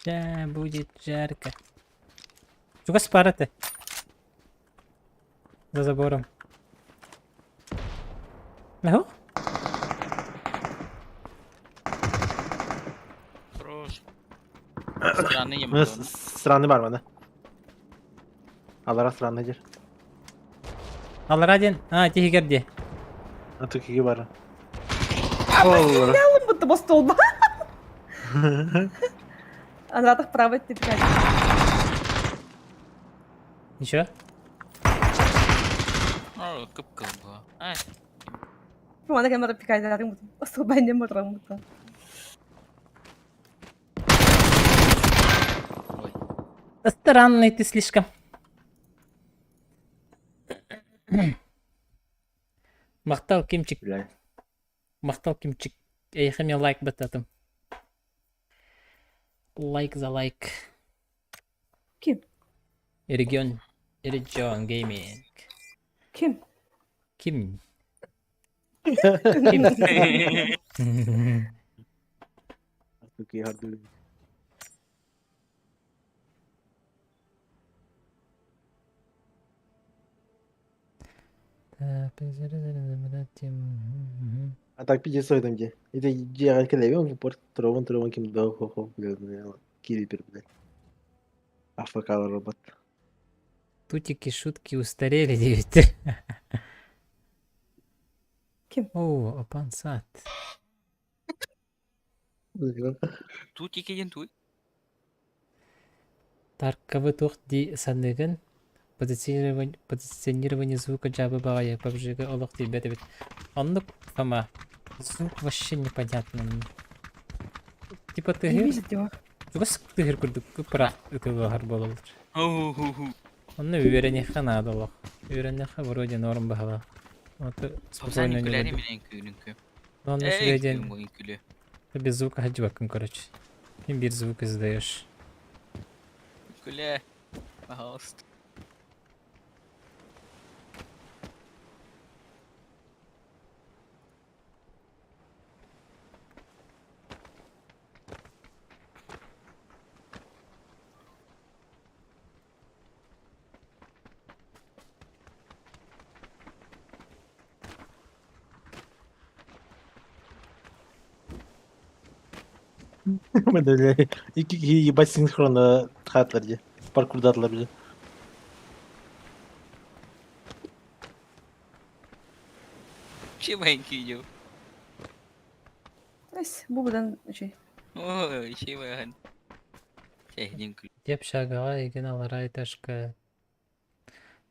Да, будет жарко. Чуга спараты. За забором. Нахуй? Хорош. Странный не могу. Странный бар мана. Алара странный дер. Алар один. А, тихий где? А то киги бар. Бля, он будто бы столба. Анратах правый ты пять. Ничего? О, кып-кыл бу. Ай, Мана кемара пикайдарым особо мотрамута. ой. Странный ты слишком. Махтал Кимчик. Блядь. Махтал Кимчик. Эйхэ мне лайк баттатым. Лайк за лайк. Ким? Регион. Регион Гейминг. Ким? Ким? Ким? Такие гордули. А так пиздец там где? Это где кэлэбин в упор трован трован ким да хо хо блядь, килипер, блядь. АФК робот. Тутики шутки устарели, девять. Ким? О, опансат. Тутики диэн туй. Таркабы тух ди санныгын позиционирование, позиционирование звука жабы бағайы PUBG-га олох тиийбэт эбит. Оннук фама. Звук вообще непонятно. Типа Не тыгыр, видит его. тугас тыгыр курдук кыпыра ытылыгар бололар. Ху-ху-ху. Онно үөрэнихэ наада олох. Үөрэнихэ вроде норм баһала. Вот Попсан спокойно не үҥкүлэри буду. мин үҥкүүнүҥкү. Но онно Эй, үчүгэй диэн үҥкүүм үҥкүлү. ты без звука хаджибаккын, короче. Им бир звук издаешь. Үҥкүлэ. Пожалуйста. Бля, Ики ебать синхронно хатлар где. Паркурдатлар, бля. Чего үҥкүү Ась, бу будан үчүй. Ой, чего Чэ, үҥкүлү. Деп шагага еген алара этажка.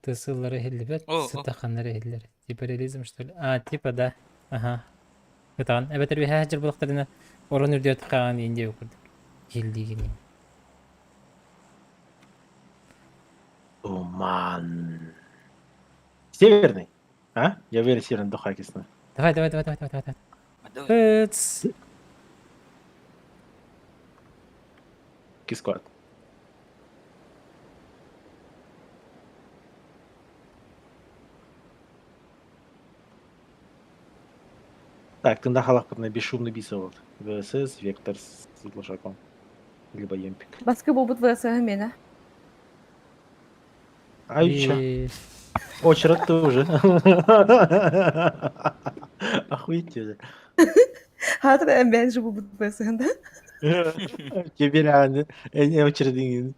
Тысыллары хиллибет, О, о. сытаханнары хиллер. Типа реализм, что ли? А, типа да. Ага. Ытаан. Эбэтэр биһэ хажыр булактарына орон үрдүөт хаан индия курдук. Хиллигини. Туман. Северный. А? Я уверен, северный до Хакисна. Давай, давай, давай, давай, давай, давай. Давай. Ыц. Кисклад. Так, ты на халах на бесшумный бисовод. ВСС, Вектор с глушаком. Либо Емпик. Баскы буолбут ВС мена. Ай, чё? И- Очередь тоже. Охуеть тебе. Хатыр эмбен же буолбут ВС да. Тебе реально. Не очередь.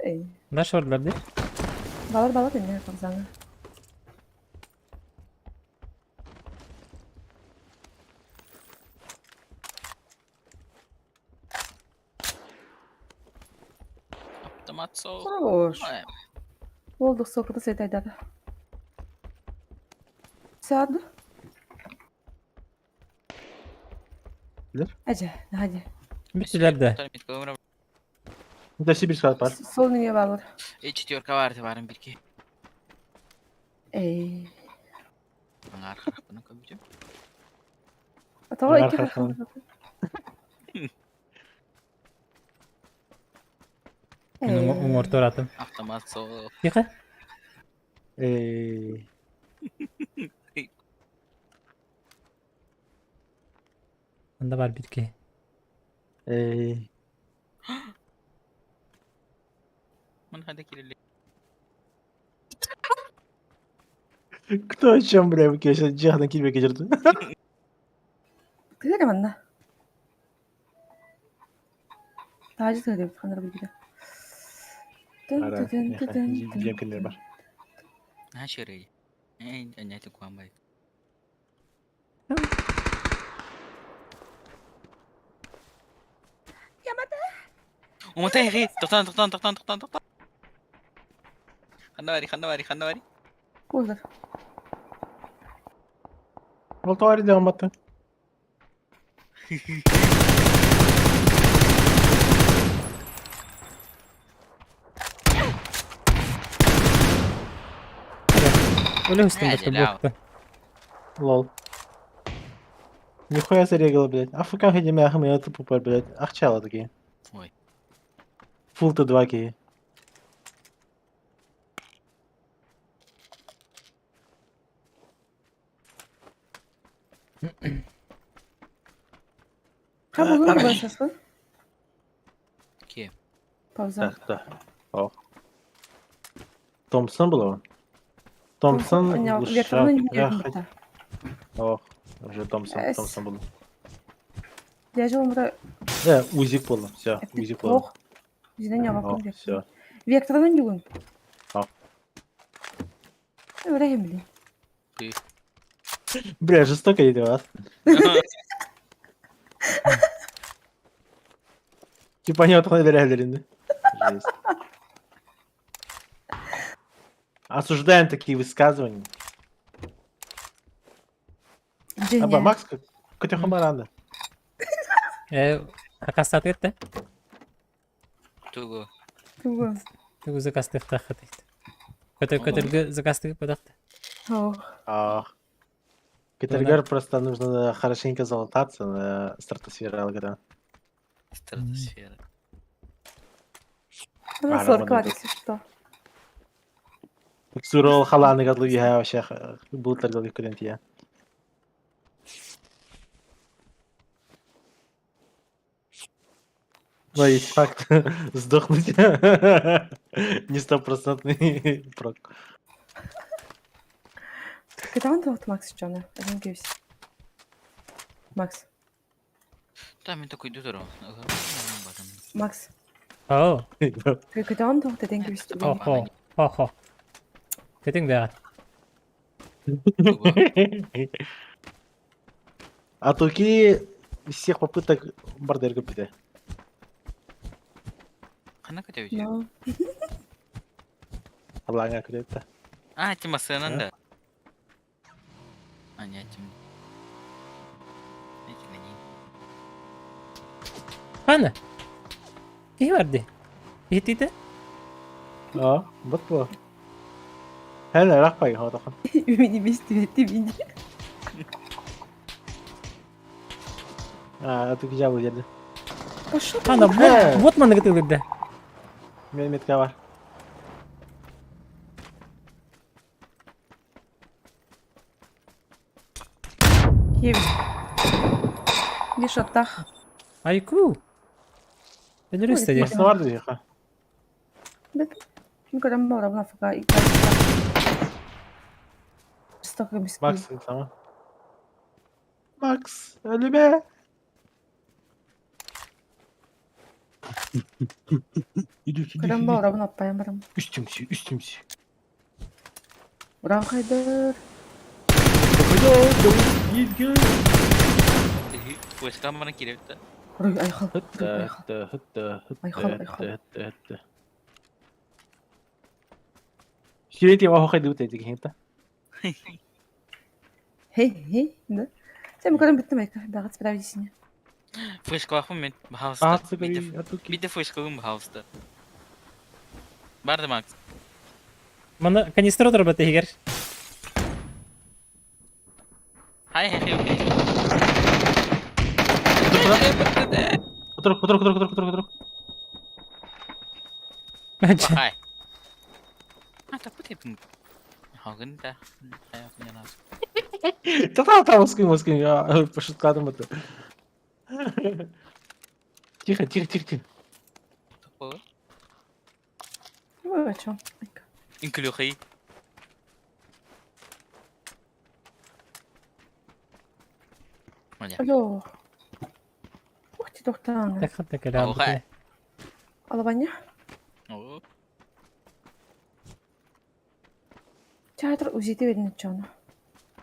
Эй. Наш ордлар ди? Балар балар инне фарзаңа. Автомат сол. Хорош. Ой, Болдук сокута сетайдады. Саду. Билер? Ажа, hadi. Бүтүлэр да. Да, Сибирь склад пар. Сол неге балар. Эй, четверка бар барым бирки. Эй. Аңар хараппын көбүтүм. Атава Аңар икки харахын. Мен уңор туратым. Автомат сол. Тихо. Эй. Анда бар бирки. Эй. Мын хада кирили. Кто о чем, бля, я сейчас джахна кирбеке жерді. Тыгыр манна. Тажы тыгыр ханар билгиде. Ара, жемкендер бар. На шырый. Эй, аняты куамбай. Уматай хи, тохтоон, тохтоон, тохтоон, тохтоон, тохтоон. Ханна бари, ханна бари, ханна бари. Кулар. Ол тоҕо эрдэҕин баттын? Өлө устун бытты буотта. Лол. Нихуя зарегала, блядь. АФК хидимяхам я тупо, блядь. Ахчала такие. Ой. Фул Т2 кии. Хабылын басасың? Ки. Пауза. Так, да. О. Томпсон было? Томпсон, Глушак, Ох, уже Томпсон, Томпсон был. Я же умру. Да, УЗИк было, все, УЗИк было. Все. Векторынан югун. А. Времени. Бля, жестоко идет, а? Типа они вот доверяли, да? Жесть. Осуждаем такие высказывания. Аба, Макс, көтө хамаранда. Э, хакастат кетті. Тугу. Тугу. Тугу закастых тахат. Көтө көтөргө закастык подахты. Ах. Катергар просто нужно хорошенько залататься на стратосфере алгоритма. Стратосфера. Ну, 40 если что. Сурол халаны гадлы я вообще был тогда я. Но есть факт сдохнуть не стопроцентный прок. Кытаан туохт Макс Джона, один күйс. Макс. Там мен такой дутору. Макс. Оо. Кытаан туохт один күйс. Охо. Охо. Кытың бää. А туки всех попыток бардер купите. Хана көтөбү. Аллаңа күтөттө. А, тима сыанан да. А, не, тим. Хана. Киһи барды. Иһиттиитэ? Аа, бот бу. Хәле рахпай хотохон. Мени бестибетти бини. Аа, туки жабыл жерде. Пошел. Хана, вот, вот манныгы тылырда. Мен метка бар. Дишаттах. Айку. Өлөрүстэ дии. Масына бар дии. Никогда мало нафига. Жестоко Макс, сама. Макс, өлүмө. Көрөн баҕарабын аппайан барам. Үстүмсү, үстүмсү. Уран хайдыр. Флешкамераны кирип Ой, айхал. Хытты, хытты, хытты, Айхал, хытты, айхал. хытты, хытты. Сүйети вахо хайды бут эти хинта. Хей, хей, да. Сен көрөн бүттүм айка. Багат справитесь. Флешкалаахпын мен баһаалыста. Аатсы Биде атуки. биде флешкалым баһаалыста. Барды Макс. Мана канистр отырбат эгер. Хай хай хай окей. Отур, отур, отур, отур, отур, отур. Хай. А, так вот я Хагында. Та там скин, скин, я пошуткадым это. Тихо, тихо, тихо, тихо. Ой, о чем? Инклюхи. Алло. Ух ты, доктор. Так хатта кэлэ. Алабаня. Театр УЗИти берин чону.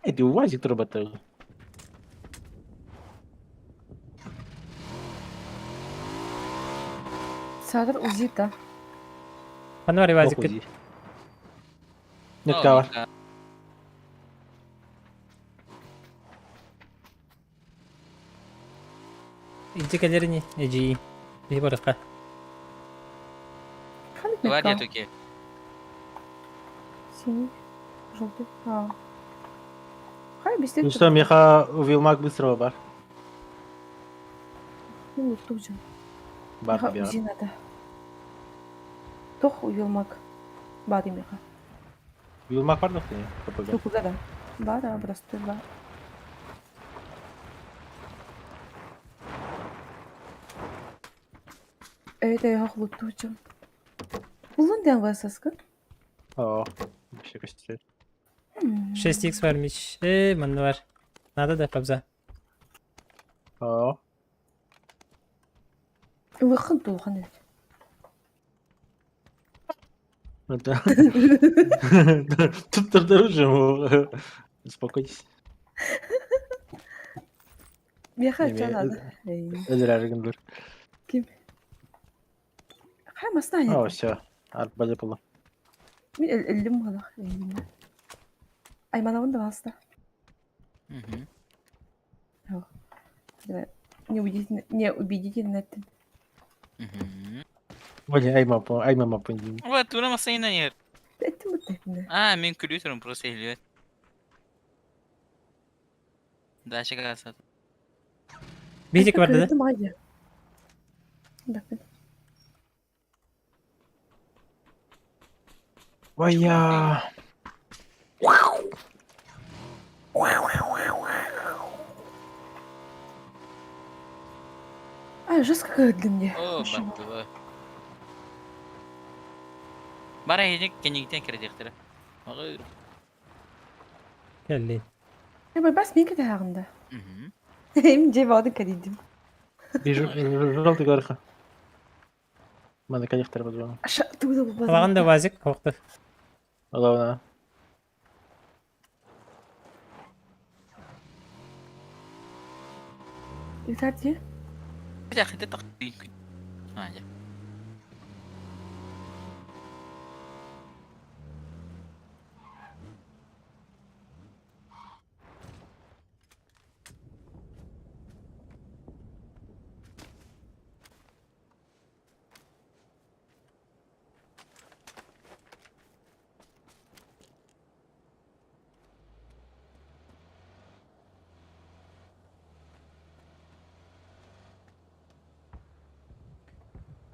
Эти УАЗик турбатыл. Саатар УЗИ-та. Ханна бар Ох, Ивазиккыт? УЗИ. Метка бар. Илдьэ кэлэр ини, эдьиий. Биһи барыахха. Ханнык Два метка? нету Синий, желтый. А. Хай бистет. Ну что, меха Вилмак быстрого бар. Ну, тут же. Бар Меха бер. УЗИ надо. Тох уелмак. Бар меха. Вилмак бар дохты? КПГ. Тукуда да. Бар, а, простой бар. Это я хлутучу. Улун ден васаска. О, вообще костель. 6x varmış. Ee, manna var. Надо да, пабза. О, Улахан тулхан эбит. это... Тут тоже Успокойтесь. Меха Неме, ча надо. Эй. Өлөрөр Ким? Хай масна О, все. Арбале было. Мин өллүм балах. Айманабын да баста. Мгм. Неубедительно, неубедительно эттин. Мгм. Блин, айма по, айма мапа. Вот, тура масайна нет. Эттин бутта эттин. А, мен күлүтөрүм просто илбет. Дальше калса. Битик бар да? Да. Ой, я. А, жестко для мне. О, баттыба. Бара хедик кенигитен киредектер. Агыр. Келли. Я бас мен кете хагында. Мгм. Эм же бады кадидим. Вижу, желтый горха. Мана коллектор подзвонил. Аша туда бу Алаган да вазик, хоқты. Главное. Итарди. Бля, хеде так. А, я.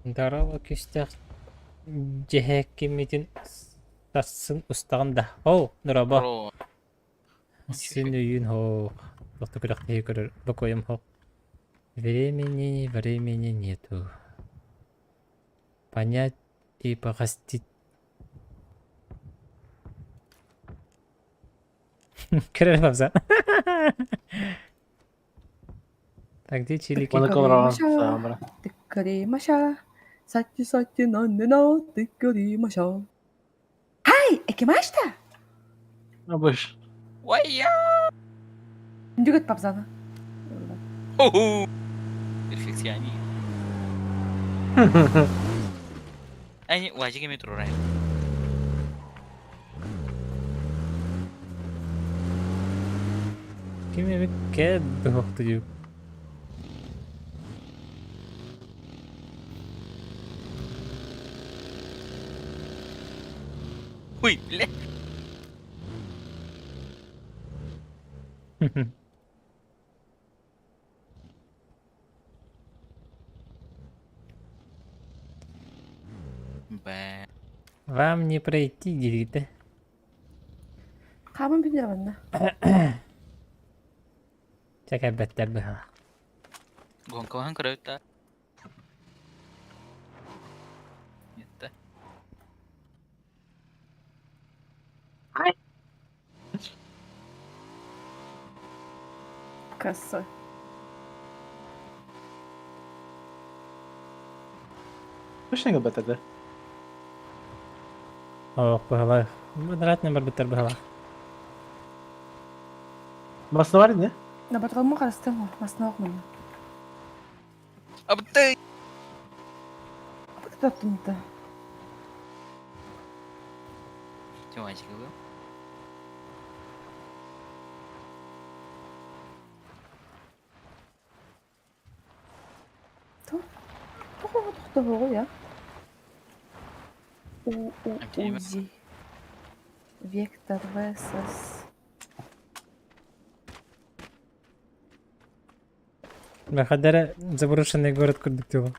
Дарала күстэх дьэһээккиммитин сарсын устаҕын да. Оу, нураба. Бро. Син өйүн хоох. Тохто күрэхтэһии көрөр бокуойум хоох. Времени, времени нету. Понять и погостить. Көрөр бабза. Так, где чилики? Мана колорон. Самра. Тыккари маша. Сати сати на на на тыккари маша. Хай, экимашта. А больше. Ой, я. Дүгөт папзана. Хо-хо. Перфекционист. Ани, вазик метро рай. Ким эми кэ бөхөхтү дүү. Ой, бля. Бэ. Вам не пройти, дирите. Камын билер банна. Чакай бэттэр быһа. Гонка ван көрөт Нет. Касса. Точно ГБТ, да? Ох, быһалар. Быдыратны бар бэттэр быһала. Масновари, не? На батрому карастым, масна окмын. Абты. Таттым-та. Тимачик был. Тоҕо тохтобоҕуй а? У у УЗИ. Вектор ВСС. Бахадара заброшенный город курдук тыла.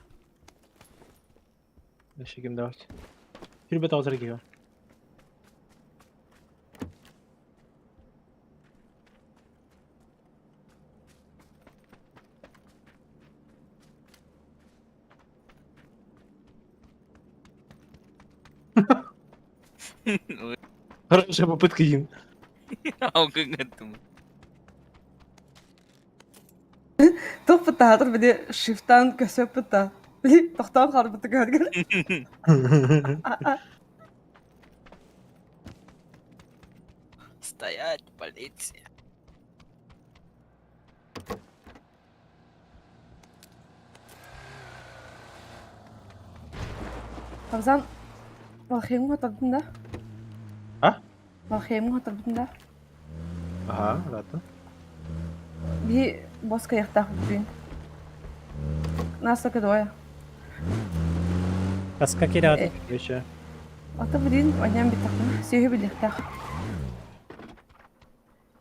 Еще ким давать. Ребята, вот регион. Хорошая попытка, Дим. Туох бытаатар били шифтан көсөп быта. Били тохтоон хаалбыты көргөн. Стоять, полиция. Абзан Валхеймҥа хотторбутун да? А? Валхеймҥа хотторбутун да? Аха, рата. Биһи босс кыайыахтаах бүтүүн. Нас только двое. Аска кирэҕит. Еще. Ата билин аньан бүттэхпинэ сүөһү билиэхтээх.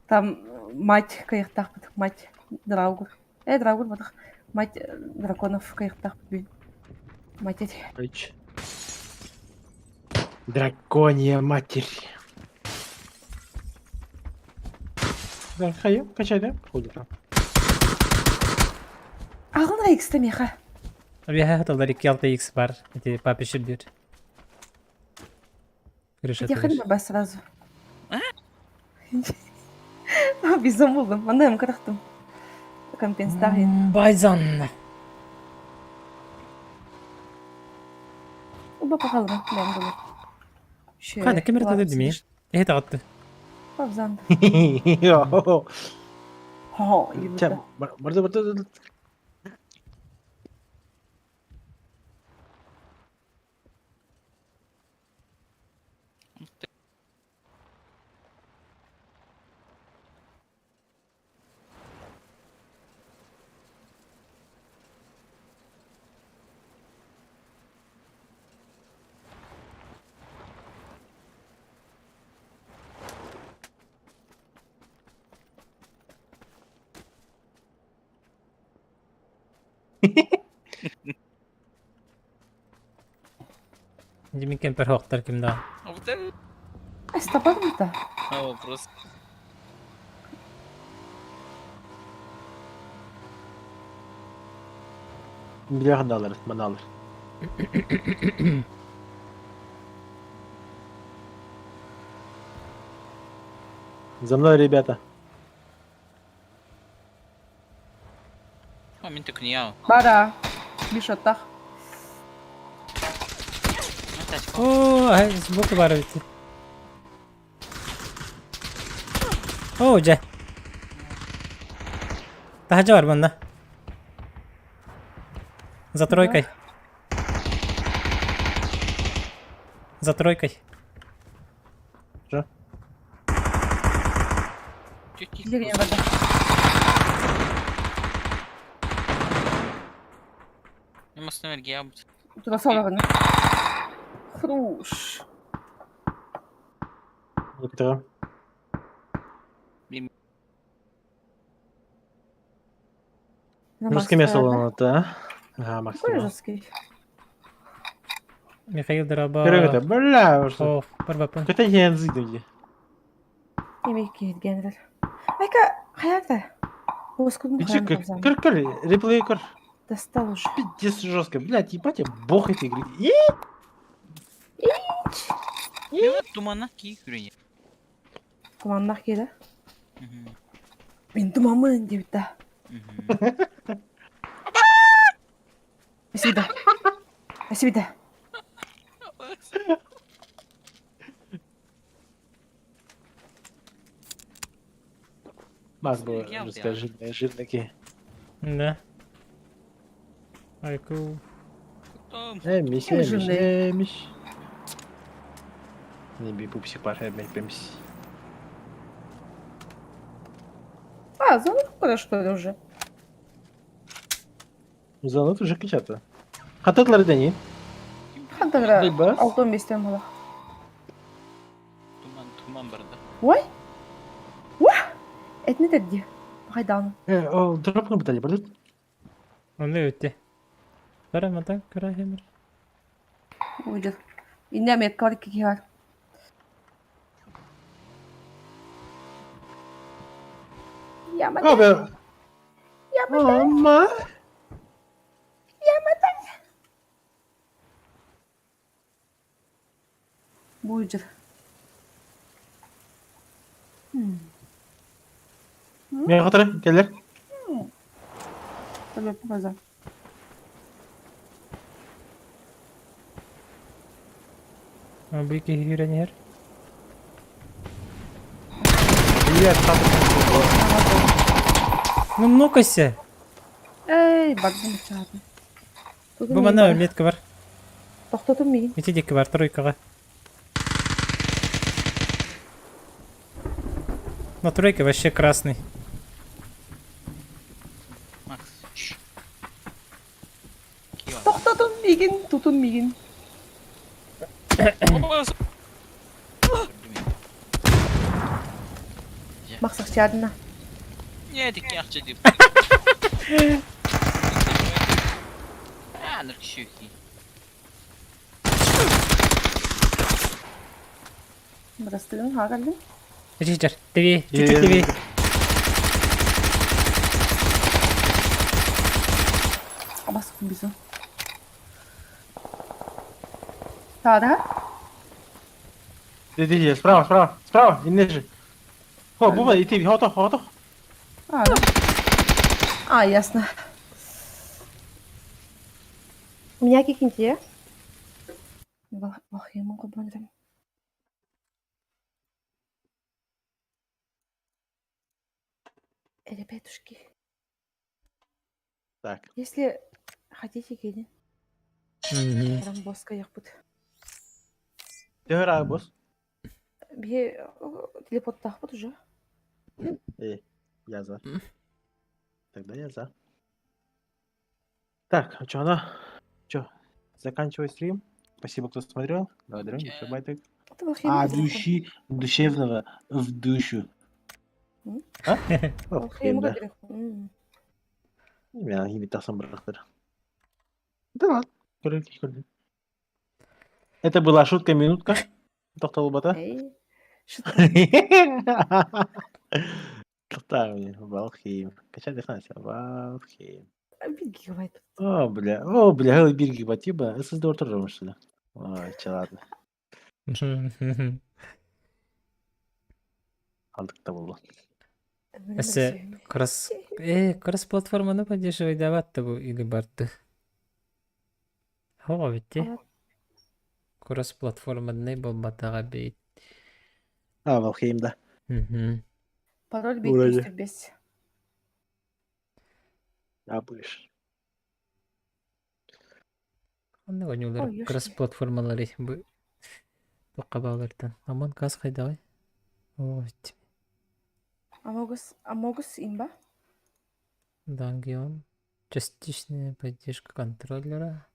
Там мать кыайыахтаахпыт, мать Драугур. Э, Драугур батах. Мать драконов кыайыахтаахпыт бүгүн. Мать Ич. Драконья матерь. Да, хайа, качай, да? Ходит. Аҕын икстэ миэхэ. Үөһэ хатыллар 2 6 х бар. Ити папа сүрдүүр. Крыша Ехали тугар. бы сразу. Бизон булдум. Манна эм кырахтым. Компенсатор. Байзан. Уба пахалым. Бэм булur. Хана ким эрэ димей. Эһи таҕытты. Павзан. Хо, Ча, барды барды. Димин кемпер хоқтар ким да. Вот это Астападым да. вопрос. Миллион долларов, маналар. За мной, ребята. О, мен түкүнүйау. Бара. Бишоттах. О, ай, сбоку бар эбит. О, дьэ. Таһырдьа бар манна. За тройкой. За тройкой. Что? Деревня вода. Туда соловано. Хруш. Это. Жесткое мясо лоно-то, а? Ага, Макс. Какой жесткий? Михаил Дороба. Это, бля, что? Барбапын. Какой-то янзы дойди. Имеки генерал. Айка, хаята. Кыр, кыр, реплей кыр. Достал уже. Пиздец жестко. Блядь, ебать, я бог этой игры. Туманнах ки күрүнэ. Туманнах киирэ. Мин тумаммын диэбит да. Спасибо. Спасибо. Макс был жестко, жирный, жирный. Да. Айку. Эмис, Ким эмис, жирный? эмис. Не би пупсик пар, эмис, эмис. А, зона куда что ли уже? Зона уже качата. Хататлар дени. Хантагра Дойбас. алтон бестен була. Туман, туман барда. Ой! Уah! Это не тедди. Хайдан. Э, ол дропны бытали, бардыт. Оны өтте. Бара мата кыра хемер. Уйдет. Инне метка бар икки бар. Ямата, О, бе. ямата, О, ма. ямата. Буйдер. Мен хатары, келер. Тебе показал. Бики үйренер. Блядь, хатары. Ну, ну-кася. Эй, бардым чаатын. Бу мана метка бар. Тоқтотум мигин. Ити дикі бар, тройкаға. На тройке вообще красный. Макс. Шш. Кио. Тоқтотум мигин, тутум мигин. Мақсақ чаадына. Не, тики акча деп. А, ныркшүки. Бырастыгын хагалдын. Жижер, тебе, чуть-чуть тебе. Абас бизон. Тада? Иди, иди, справа, справа, справа, инне же. Хо, буба, иди, хото, хото. А, да. А, ясно. У меня кикинти. Ох, я могу бондрам. Ребятушки, Так. если хотите, киди. Рамбоска яхпут. Ты босс. Бе телепорт тахпут уже. Эй, я за. Тогда я за. Так, а чё она? Чё, заканчивай стрим. Спасибо, кто смотрел. Благодарю, Ча. А, души, душевного в душу. М? А? Ох, да. М. Я имитациям брахтер. Да ладно. Көрелік, көрелік. Это была шутка минутка. Тоқталып Эй. Шутка. Тоқта, блин, Валхейм. Качай дыхание, Валхейм. Bir гигабайт. О, бля, о, бля, бир гигабайт, еба, SSD отырып что ли? Ой, че ладно, алдық та болды. Эссе, кросс... Э, кросс-платформаны поддерживай даватты бу или барды. Хо, битти. Кросс-платформаны болбатаға бейт. А, Валхейм, да. Мгм. Пароль Вроде. 505. А, будешь. Онны ойнулар Ой, ёшки. кросс-платформалары бу тоққа Амон газ қайдағай? Ой, Амогус, Амогус имба. Дангион. Частичная поддержка контроллера.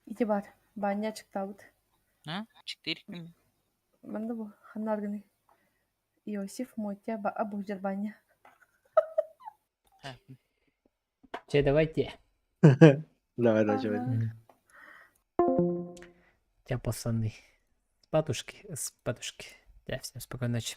Ити бар. Баня чыктабыт. А? Четыре. Манда бу ханнаргыны. Иосиф Мотя ба Абужер баня. Че, давайте. Давай, давай, давай. Ага. Тя, пацаны. Спатушки, спатушки. Я всем спокойной ночи.